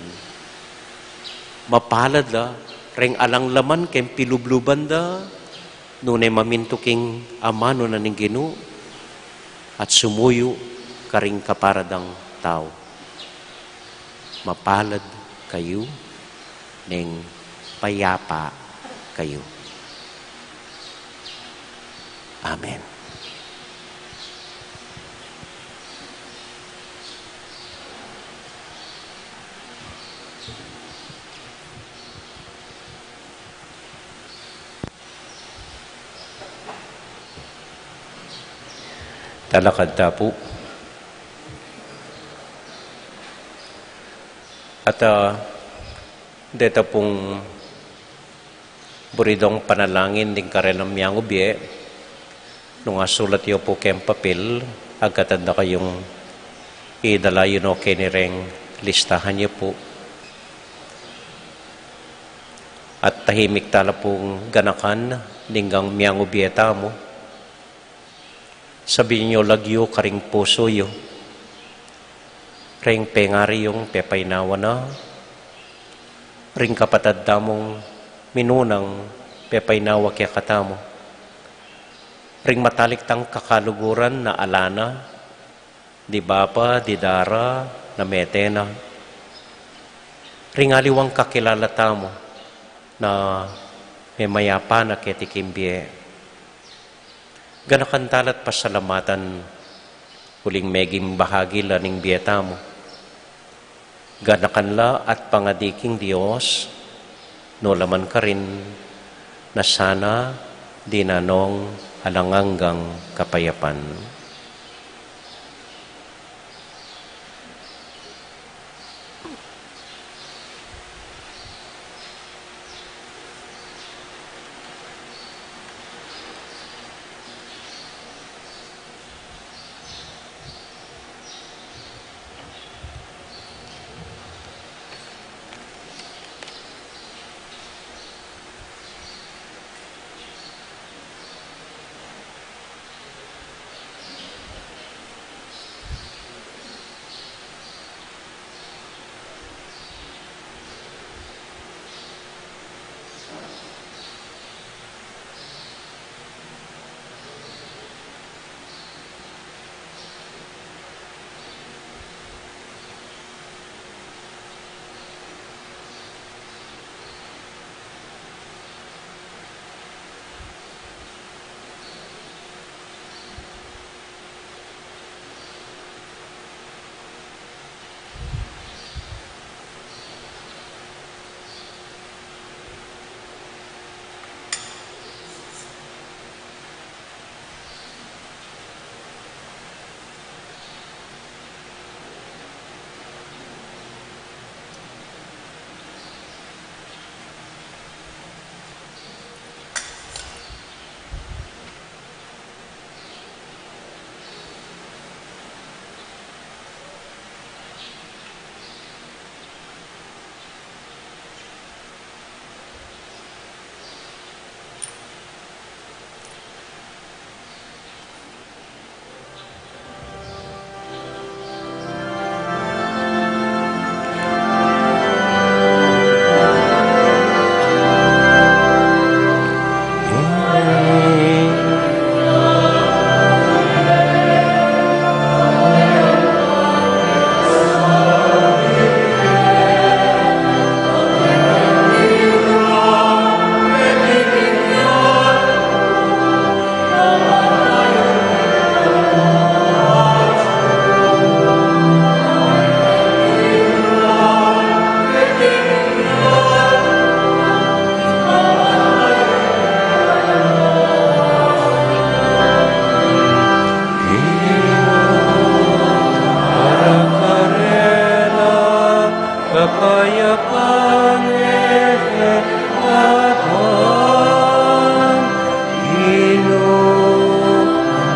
Mapalad la reng alang laman keng pilubluban da, nune mamintu king amanu na ning Ginu at sumuyu karing kaparadang tau. Mapalad kayu neng payapa kayu. Amen. Talakad ta pu. At, ah, deta pung buridong panalangin ding karelang miyangubie, nung asulat yu pu keng papil, agkatan da kayung idala yu no keni reng listahan yu pu. At tahimik tala pung ganakan ding gang miyangubie tamu. Sabyan yu lagyu karing pusu yu reng pengari yung pepainawa na, ring kapatad tamung minunang pepainawa kekatamu, ring matalik tang kakaluguran na ala na, di bapa, di dara, na mete na, ring aliwang kakilala tamu na memayapa na keti king bie. Ganakan tala't pasalamatan uling meging bahagi la ning bie tamu. Ganakan la at pangadi king Dios, nu la man karin, na sana dinan nong alang anggang kapayapan.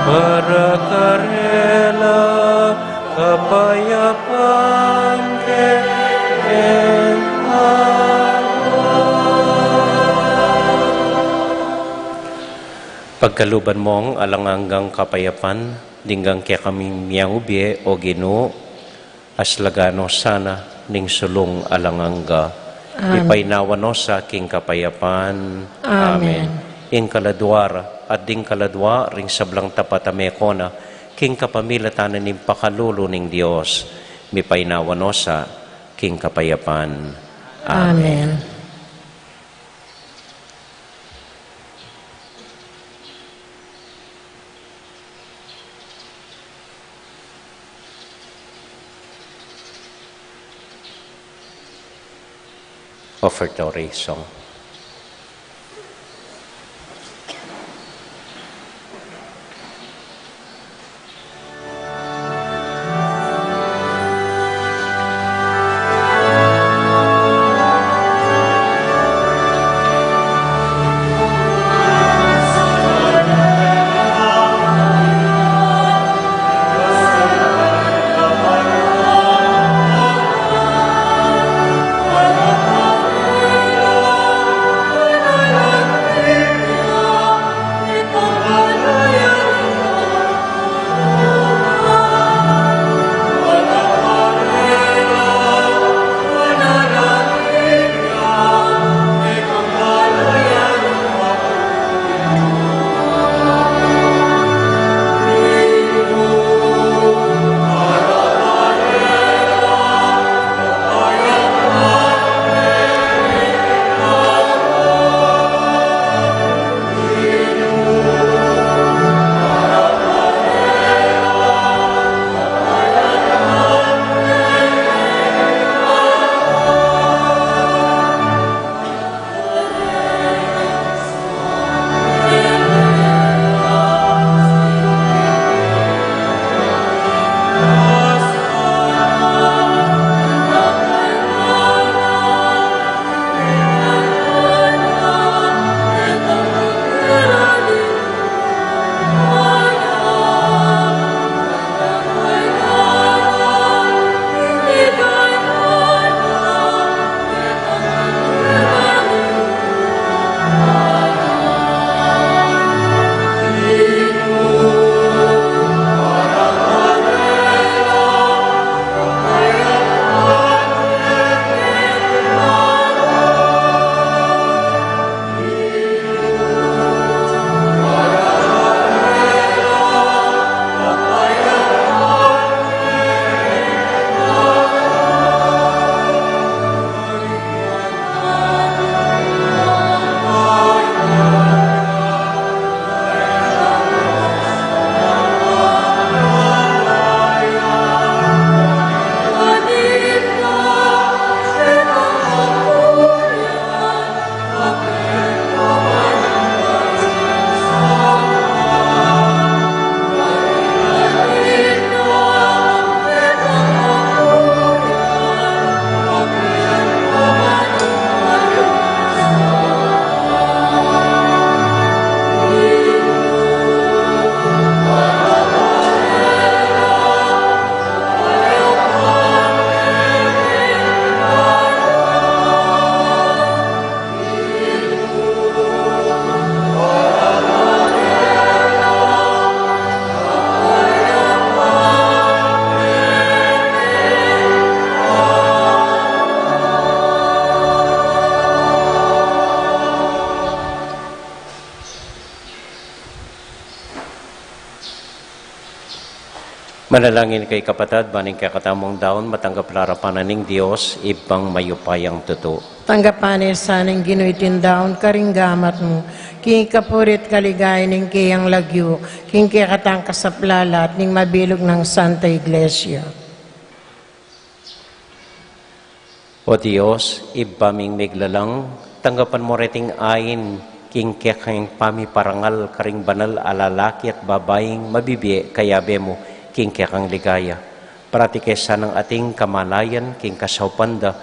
Para karela kapayapan keng awa. Pagkaluban mong alang anggang kapayapan, ding kekami miyang ubie, o Ginu, aslagan no sana ning sulung alang angga. Amen. Mipainawa no sa king kapayapan. Amen. Amen. Ing kaladua ra, at ding kaladua ring sablang tapat a mekona, king kapamilatan na ning pakalulu ning Dios, mipainawa no sa king kapayapan. Amen. Amen. Offertory song. Manalangin kayu kapatad, ban ing kekatamung daun matanggap la arapan na ning Dios, Ibpang mayupayang tutu. Tanggapan na sa ning Ginu iting daun karing gamat mu, king kapurian at kaligayan ning keyang lagyu, king kekatang kasaplalan at ning mabilug nang Santa Iglesia. O Dios, Ibpa ming miglalang, tanggapan mu reting ain king kekang pamiparangal karing banal a lalaki at babaing mabibie kayabe mu king kekang ligaya. Parati ke sanang ating kamalayan king kasaupan da,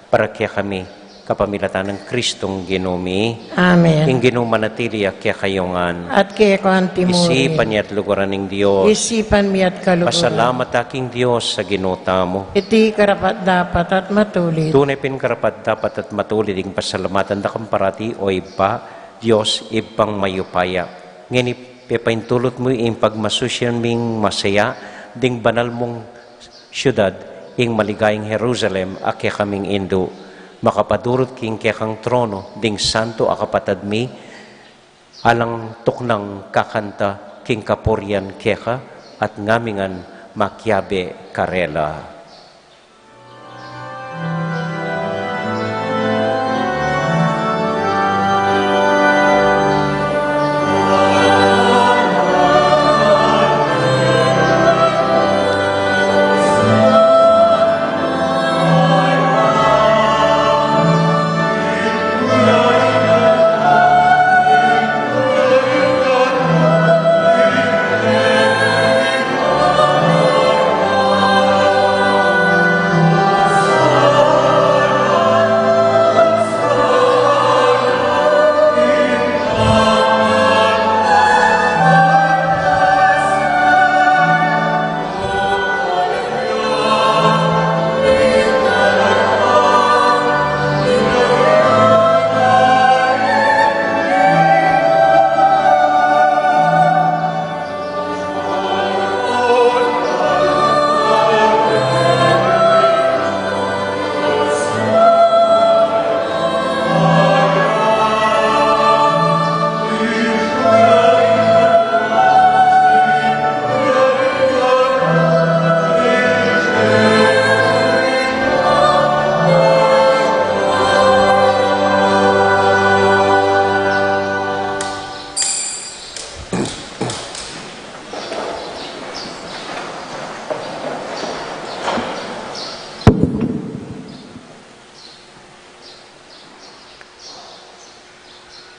para kekami Kapamilatan nang Kristong Ginu mi. Amen. Ing Ginu manatili ya kekayu ngan. At keka mu rin. Isipan ya at luguran ning Dios. Isipan mi at kaluguran. Pasalamat ta king Dios a Ginu tamu. Iti karapat-dapat at matulid. Tune pin karapat-dapat at matulid ing pasalamatan da ka parati, o Ibpa, Dios Ibpang mayupaya. Ngeni pepaintulut mu ing pagmasusian ming masaya ding banal mung siudad, ing maligayang Jerusalem, a kekaming indu. Makapadurut king kekang trono ding santo a kapatad mi, alang tuknang kakanta king kapurian keka, at ngamingan makiabe karela.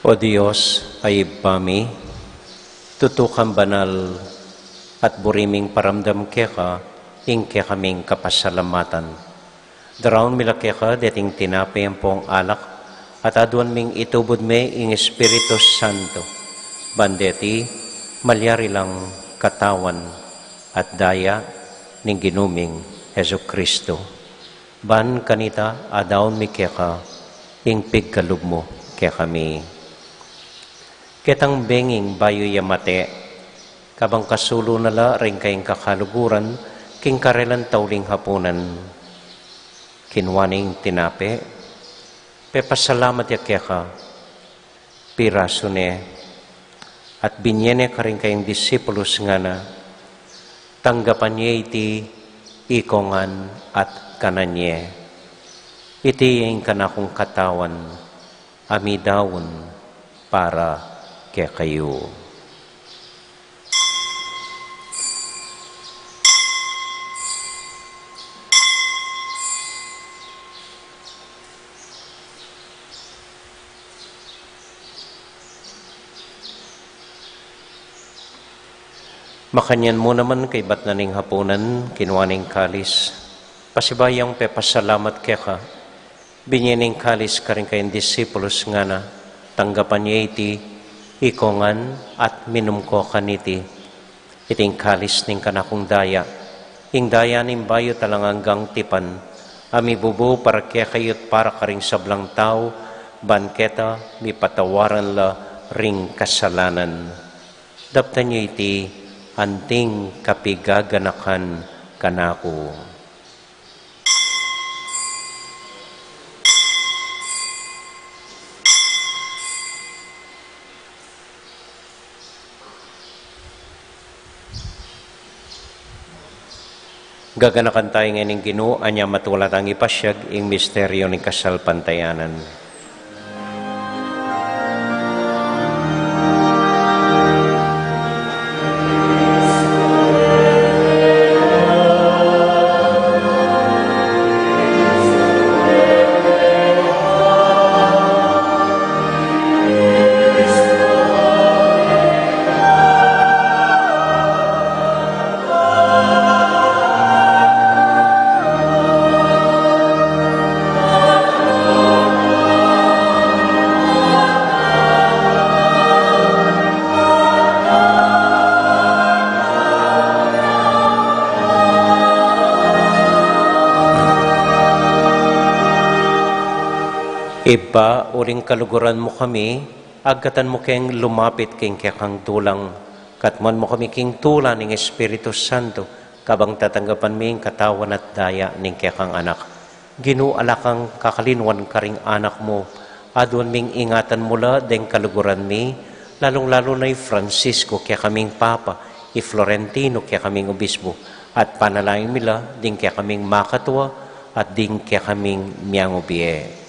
O Dios, a Ibpa mi, tutu kang banal, at buri ming paramdam keka ing kekaming kapasalamatan. Daraun mi la keka deting tinape ampong alak, at aduan ming itubud me ing Espiritu Santo, ban deti malyari lang katawan at daya ning Ginu ming Jesucristo. Ban kanita adaun mi keka ing pigkalub mu kekami. Ketang benging bayu ya mate, kabang kasulu na la ring kayang kakaluguran king karelang tauling hapunan, kinua ne ing tinape, pepasalamat ya keka, pirasu ne, at binie ne karing kayang disipulus, ngana: Tanggapan ye iti ikongan at kanan ye. Iti ing kanakung katawan a midaun para kekayu. Makanyan mu naman kaybat na ning hapunan, kinua ne ing kalis, pasibayu yang pepasalamat keka, binie ne ing kalis karing kayang disipulus, ngana: Tanggapan ye iti ikongan at minum ko kaniti. Iti ing kalis ning kanakung daya, ing daya ning bayu at alang anggang tipan, a mibubu para kekayu't para karing sablang tau, ban keta mipatawaran la ring kasalanan. Daptan ye iti anting kapigaganakan kanaku. Gaganakan tamu ngeni ing Ginu, anya matula tang ipasiag ing misteryu ning kasalpantayanan. Ibpa, uling kaluguran mu kami, agkatan mu keng lumapit king kekang dulang, katmuan mu kami king tula ning Espiritu Santo, kabang tatanggapan mi ing katawan at daya ning kekang Anak. Ginu, ala kang kakalinuan karing anak mu, aduan ming ingatan mu la deng kaluguran mi, lalung-lalu na i Francisco kekaming Papa, i Florentino kekaming Obispo, at panalangin mi la ding kekaming makatua at ding kekaming miangubie.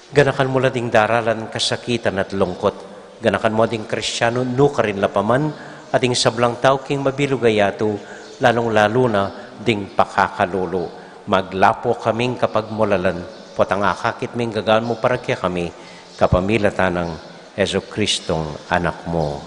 Ganakan mu la ding daralan kasakitan at lungkut. Ganakan mu ding Kristiano nukarin la pa man, at ding sablang tau king mabilug a yatu, lalung-lalu na ding pakakalulu. Maglapo kaming kapagmulalan, potang akakit ming gagaan mu para kekami, kapamilatan nang Jesucristong Anak mu.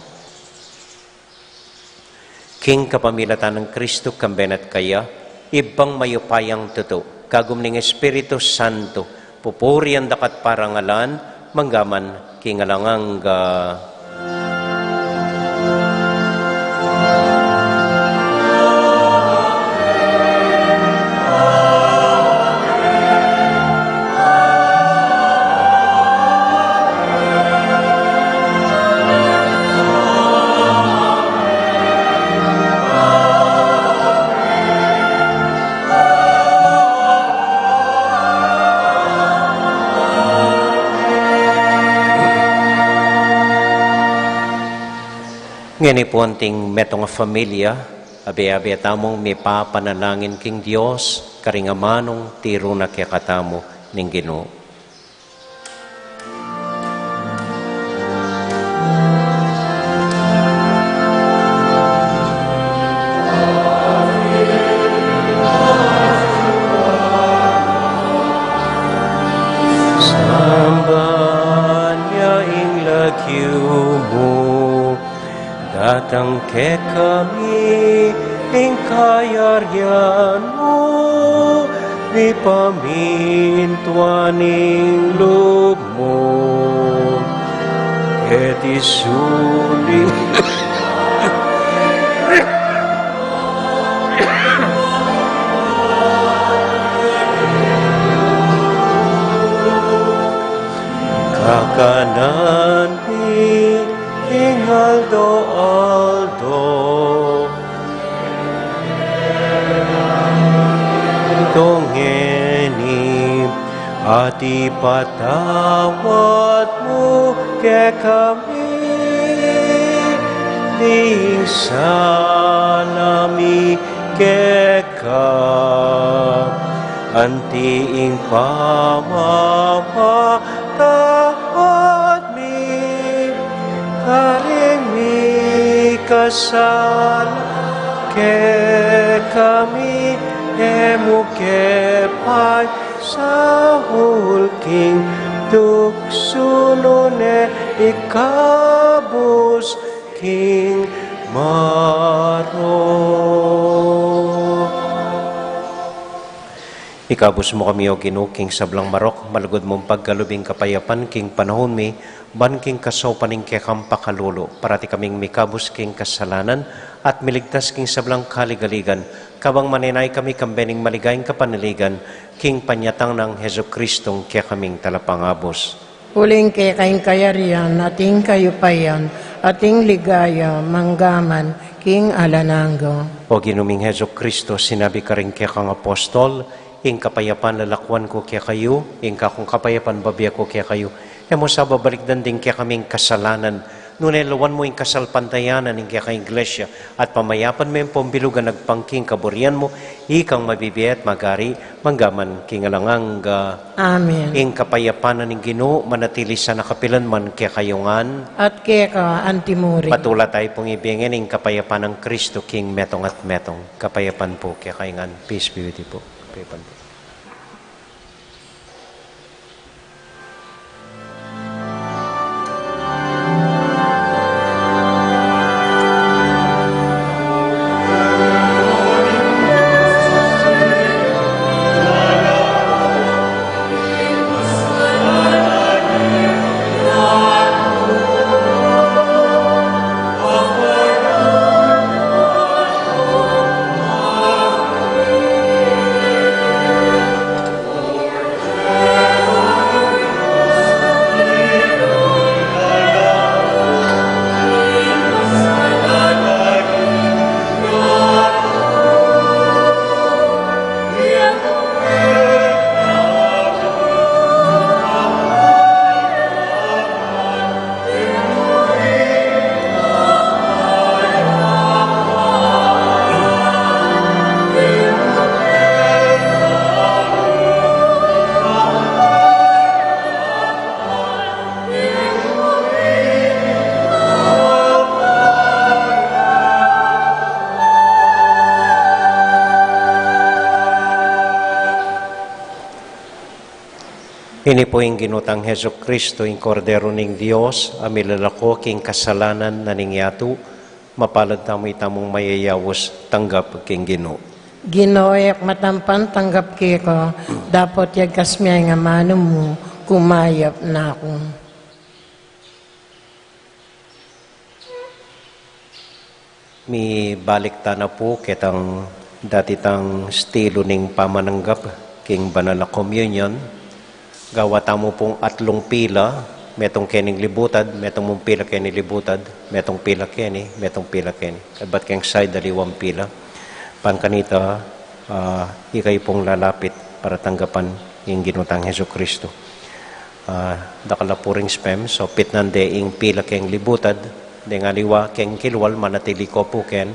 King kapamilatan nang Kristo, kambe na at kaya, Ibpang mayupayang tutu, kagum ning Espiritu Santo, pupurian da ka at parangalan, mangga man king alang angga. Ngeni pu anting metung a familia, abe-abe tamung mipapanalangin king Dios, karing amanung tiru na kekatamu ning Ginu. Samban ya ing lagyu mu, datang kekami ing kayarian mu, mipamintuan ing lub mu keti sulip. Kakanan mi king aldo-aldo ngeni, at ipatawad mu kekami ding sala mi keka, anti ing pamamatawad mi karing mikasala kekami, e mu ke paisaul king tuksu, nune ikabus king marok. Ikabus mu kami, O Ginu, king sablang marok, malugud mung pagkalub ing kapayapan king panaun mi, ban king kasaupan ning kekang pakalulu, parati kaming mikabus king kasalanan, at miligtas king sablang kaligaligan, kabang manenaya kami kambe ning maligayang kapanaligan, king panyatang nang Jesucristong kekaming Talapangabus. Uling keka ing kayarian, at ing kayupayan, at ing ligaya, mangga man king alang angga. O Ginu ming Jesucristo, sinabi karing kekang apostol, ing kapayapan lalakuan ku kekayu, ing kakung kapayapan bibie ku kekayu. E mu sa babalikdan ding kekaming kasalanan, nune lawan mu ing kasalpantayanan ning kekang Iglesia, at pamayapan me ing pambilug a nagpang king kaburian mu, ikang mabibie at magari, mangga man king alang angga. Amen. Ing kapayapan na ning Ginu, manatili sana kapilan man kekayu ngan. At keka antimurin. Patulan tayu pung ibie ngeni ing kapayapan nang Kristo king metung at metung. Kapayapan pu kekayu ngan. Peace be with you po. Kapayapan pu. Ini pu ing Ginu tang Jesucristo, ing Kordero ning Dios, a milalako king kasalanan na ning yatu. Mapalad tamu itamung mayayaus tanggap king Ginu. Ginu, e ku matampan tanggap keka, dapot yagkas me ing amanu mu, kumayap na ku. Mibalik tana pu ketang dati tang stilu ning pamananggap king banal a communion. Gawa tamu pung atlung pila, metung kening libutad, metung mung pila keni libutad, metung pila keni, metung pila keni. Kabat keng side aliwang pila. Ban kanita, ah, ikayu pung lalapit para tanggapan ing Ginu tang Jesucristo. Ah, dakal a pu ring spem, so pitnan de ing pila keng libutad, deng aliwa keng kilwal, manatili ko pu ken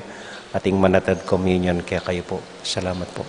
ating manatad communion kekayu pu. Salamat pu.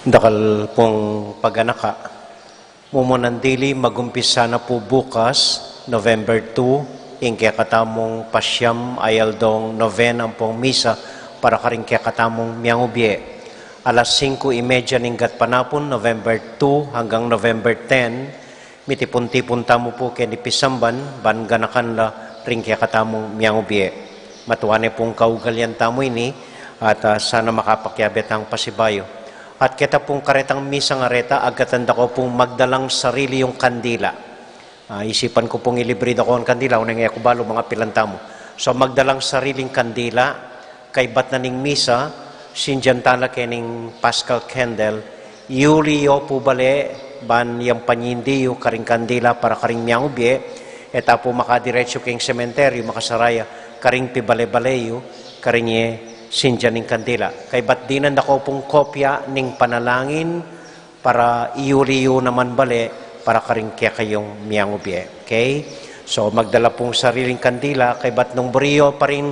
Dakal pung paganaka. Mumunang dili, magumpisa na pu bukas, November two, ing kekatamung pasiam a aldong novena ampong misa para karing kekatamung miangubie. Alas singko y media ning gatpanapun, November two hanggang November ten, mitipun-tipun tamu pu keni pisamban, ban ganakan la ring kekatamung miangubie. Matua ne pung kaugalian tamu ini, at, ah, sana makapakiabe tang pasibayu. At keta pung karetang misang areta, agkatan da ko pung magdalang sarili yung kandila. Ah, isipan ku pung ilibre da kong kandila, oneng e ku balu, mangapilan tamu. So, magdalang sariling kandila, kaybat na ning misa, sindian tala kening Paschal candle, iuli yu pu bale, ban yang panyindi yu karing kandila para karing miangubie, e ta pu makadiretsu keng sementeryu, makasaraya karing pibale-bale yu, karin ye sindian ning kandila. Kaybat dinan da ko pung kopya ning panalangin, para iuli yu naman bale, para karing kekayung miangubie. Okay? So, magdala pung sariling kandila, kaybat nung buri yu pa rin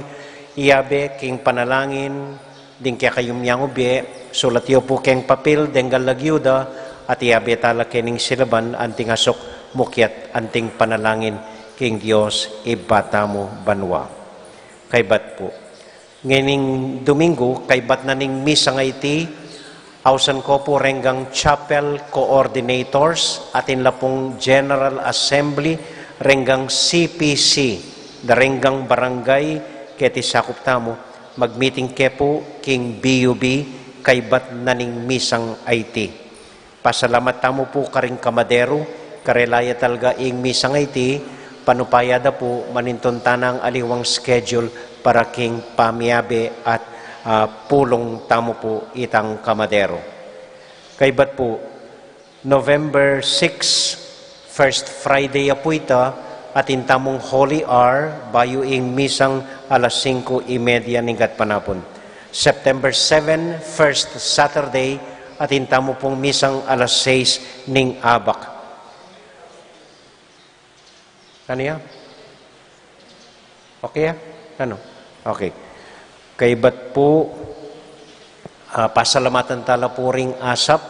iabe king panalangin ding kekayung miangubie, sulat yu pu keng papil denggan lagyu da, at iabe tala kening silaban anting asuk mukyat anting panalangin king Dios Ibpa tamu banua. Kaybat pu. Ngening Domingo, kaybat na ning misang aiti, ausan ko pu renggang chapel coordinators, atin la pung General Assembly, renggang C P C, da renggang barangay, keti sakup tamu, magmiting ke pu king B U B, kaybat na ning misang aiti. Pasalamat tamu pu karing kamaderu, karela ya talga ing misang aiti, panupaya da pu manintun tanang aliwang schedule para king pamiabe at, ah, pulung tamu pu itang kamaderu. Kaybat pu, November six, first Friday ya pu ita, atin tamung Holy Hour, bayu ing misang alas singko y media ning gatpanapun. September seven, first Saturday, atin tamu pung misang alas sais ning abak. Ano ya? Okay ya? Ano? Okay. Kaybat pu, ah, pasalamatan tala pu ring ASAP,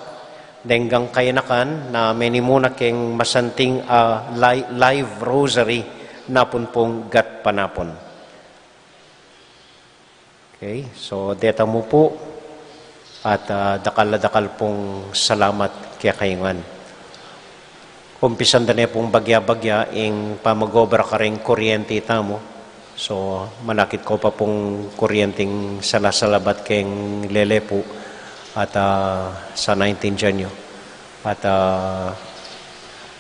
denggang kayanakan na menimuna keng masanting, ah, li-, live rosary, napun pung gatpanapun. Okay, so deta mu pu, at, ah, dakal a dakal pung salamat kekayu ngan. Umpisan da ne pung bagya-bagya ing pamag-obra karing kuryenti tamu. So, manakit ko pa pung kuryenting salasalabat keng lele pu, at, ah, sana intindian yu. At, ah,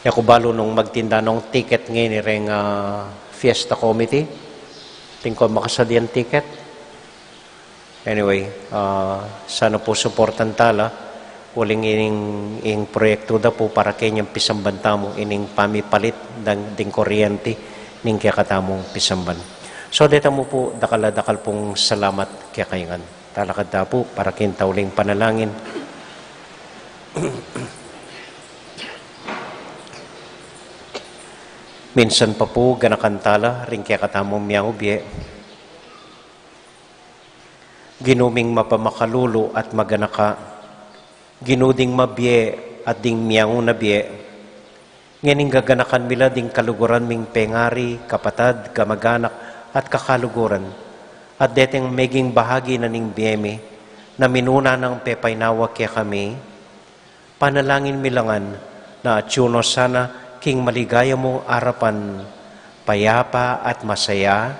e ku balu nung magtinda nung ticket ngeni reng, ah, Fiesta Committee. Atin kong makasadiang ticket. Anyway, ah, sana pu suportan tala, uling ining, ing proyektu da pu para kenyang pisamban tamu, ining pamipalit dang, ding kuryenti, ning kekatamung pisamban. So, deta mu pu, dakal a dakal pung salamat kekayu ngan. Talakad ta pu, para king tauling panalangin. Minsan pa pu, ganakan tala, ring kekatamung miaubie. Ginu ming mapamakalulu at maganaka, Ginu ding mabie at ding miangu na bie. Ngening gaganakan mi la ding kaluguran ming pengari, kapatad, kamaganak, at kakaluguran, at deteng meging bahagi na ning bie mi, na minuna nang pepainawa kekami, panalangin mi la ngan na atyu no sana king maligaya mung arapan, payapa at masaya,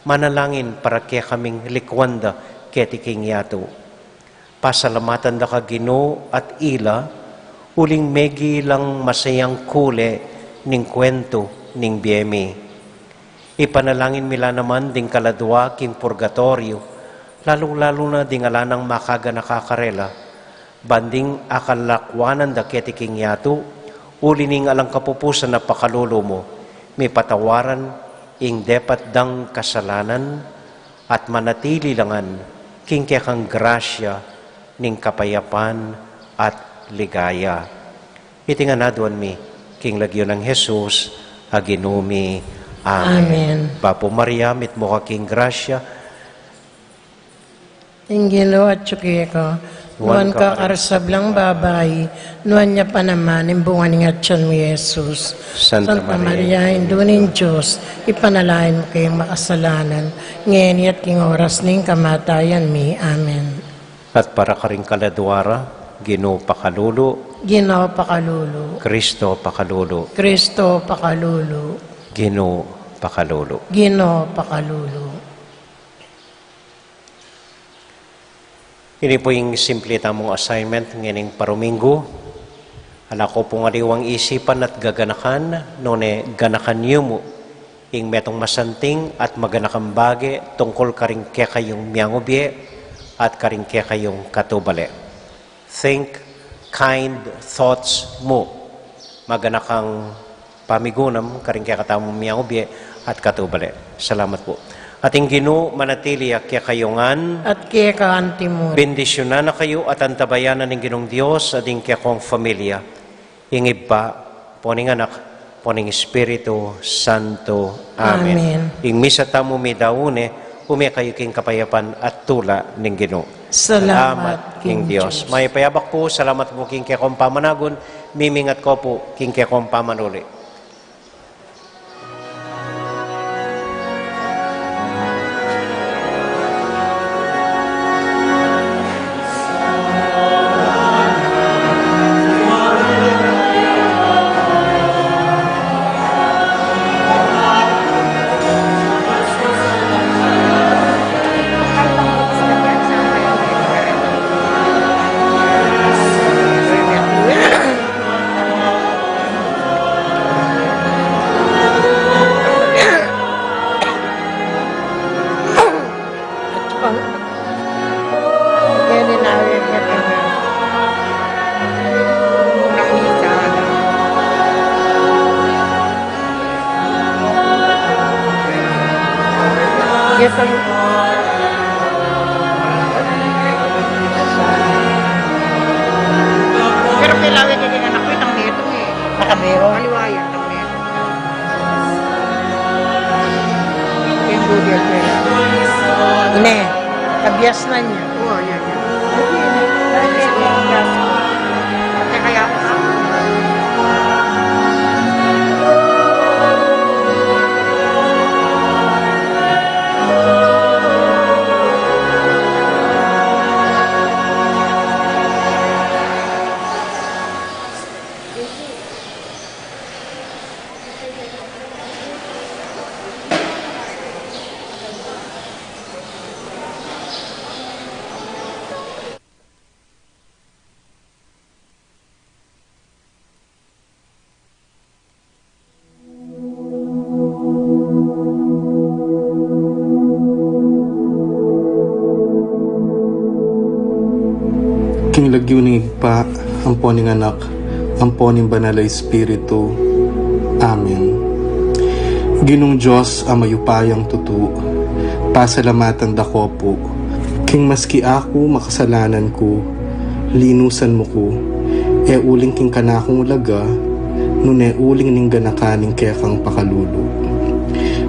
manalangin para kekaming likuan da keti king yatu. Pasalamatan da ka Ginu at ila, uling megi lang masayang kule ning kuwentu ning bie mi. Ipanalangin mi la naman ding kaladua king purgatoryu, lalung-lalu na ding ala nang makaganaka karela, ban ding akalakwanan da keti king yatu, uli ning alang kapupusan a pakalulu mu, mipatawaran ing depat dang kasalanan, at manatili la ngan king kekang grasya ning kapayapan at ligaya. Iti ngan aduan mi king lagyu nang Jesus a Ginu mi. Amen. Amen. Bapu Maria, mitmu ka king grasya. Ing Ginu atyu keka. Nuan ka karing sablang babai, nuan ya pa naman ing bunga ning atyan mu, Jesus. Santa Maria, Indu ning Dios, ipanalangin mu keng makasalanan, ngeni at king oras ning kamatayan mi. Amen. At para karing kaladua ra, Ginu pakalulu. Ginu pakalulu. Kristo pakalulu. Kristo pakalulu. Ginu pakalulu. Ginu pakalulu. Ini pu ing simple tamung assignment ngening paruminggu. Ala ko pung aliwang isipan at gaganakan, nune ganakan yu mu ing metung masanting at maganakang bage tungkul karing kekayung miangubie at karing kekayung katubale. Think kind thoughts mu. Maganakang pamigunam karing kekatamung miangubie at katubale. Salamat pu. At ing Ginu manatili ya kekayu ngan. At keka anti mu rin. Bendisyunan na kayu at antabayanan ning Ginung Dios at ing kekong familia, ing Ibpa, ampo ning Anak, ampo ning Espiritu Santo. Amen. Amen. Ing misa tamu midaun ne, ume kayu king kapayapan at tula ning Ginu. Salamat king Dios. Mayap a abak pu, salamat pu king kekong pamanagun, mimingat ko pu king kekong pamanuli. Yes, sir. Pero kailangan kaya kaya anak ko, itang neto eh. Nakabero? Kaliwa yan, itang neto. Yung Google Play. Ine, kabias na niya. Oo, yan, yan. Kaya, kaya, King lagyu ning Ibpa, ampo ning Anak, ampo ning Banal a Espiritu. Amen. Ginung Dios a mayupayang tutu, pasalamatan da ko pu, king maski aku makasalanan ku, linusan mu ku, e uling king kanakung laga, nune uling ning ganakan ning kekang pakalulu.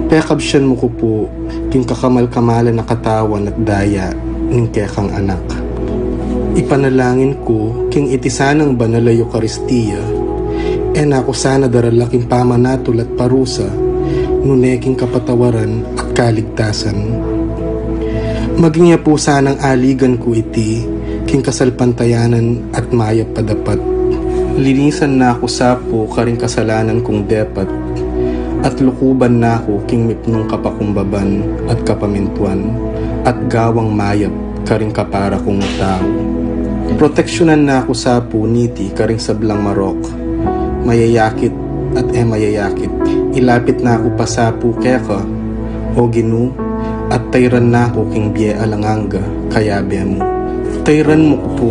Pekabsian mu ku pu, king kakamal-kamalan a katawan at daya ning kekang Anak. Ipanalangin ku, king iti sanang banal a Eukaristia, e na ku sana darala king pamanatul at parusa, nune king kapatawaran at kaligtasan. Maging ya pu sanang aligan ku iti, king kasalpantayanan at mayap a dapat. Linisan na ku sa pu karing kasalanan kung depat, at lukuban na ku king mipnung kapakumbaban at kapamintuan, at gawang mayap karing kapara kung tau. Proteksyunan na ku sa pu niti karing sablang marok, mayayakit at e mayayakit. Ilapit na ku pa sa pu keka, O Ginu, at tayran na ku king bie alang angga, kayabe mu. Tayran mu ku pu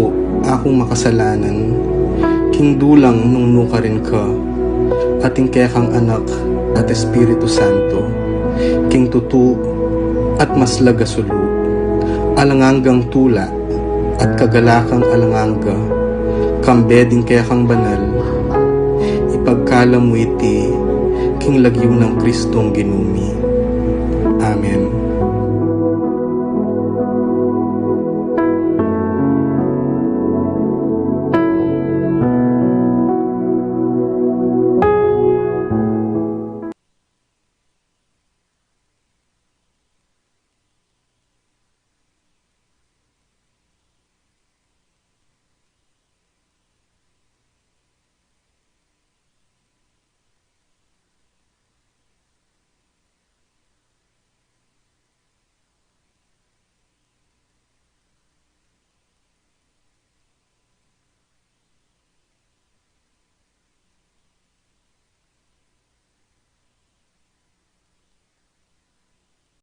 akung makasalanan, king dulang nung nukarin ka, at ing kekang Anak at Espiritu Santo, king tutu at maslag a sulu, alang anggang tula, at kagalakang alang angga, kambe ding kekang banal, ipagkalam mu iti, king lagyu nang Kristong Ginu mi. Amen.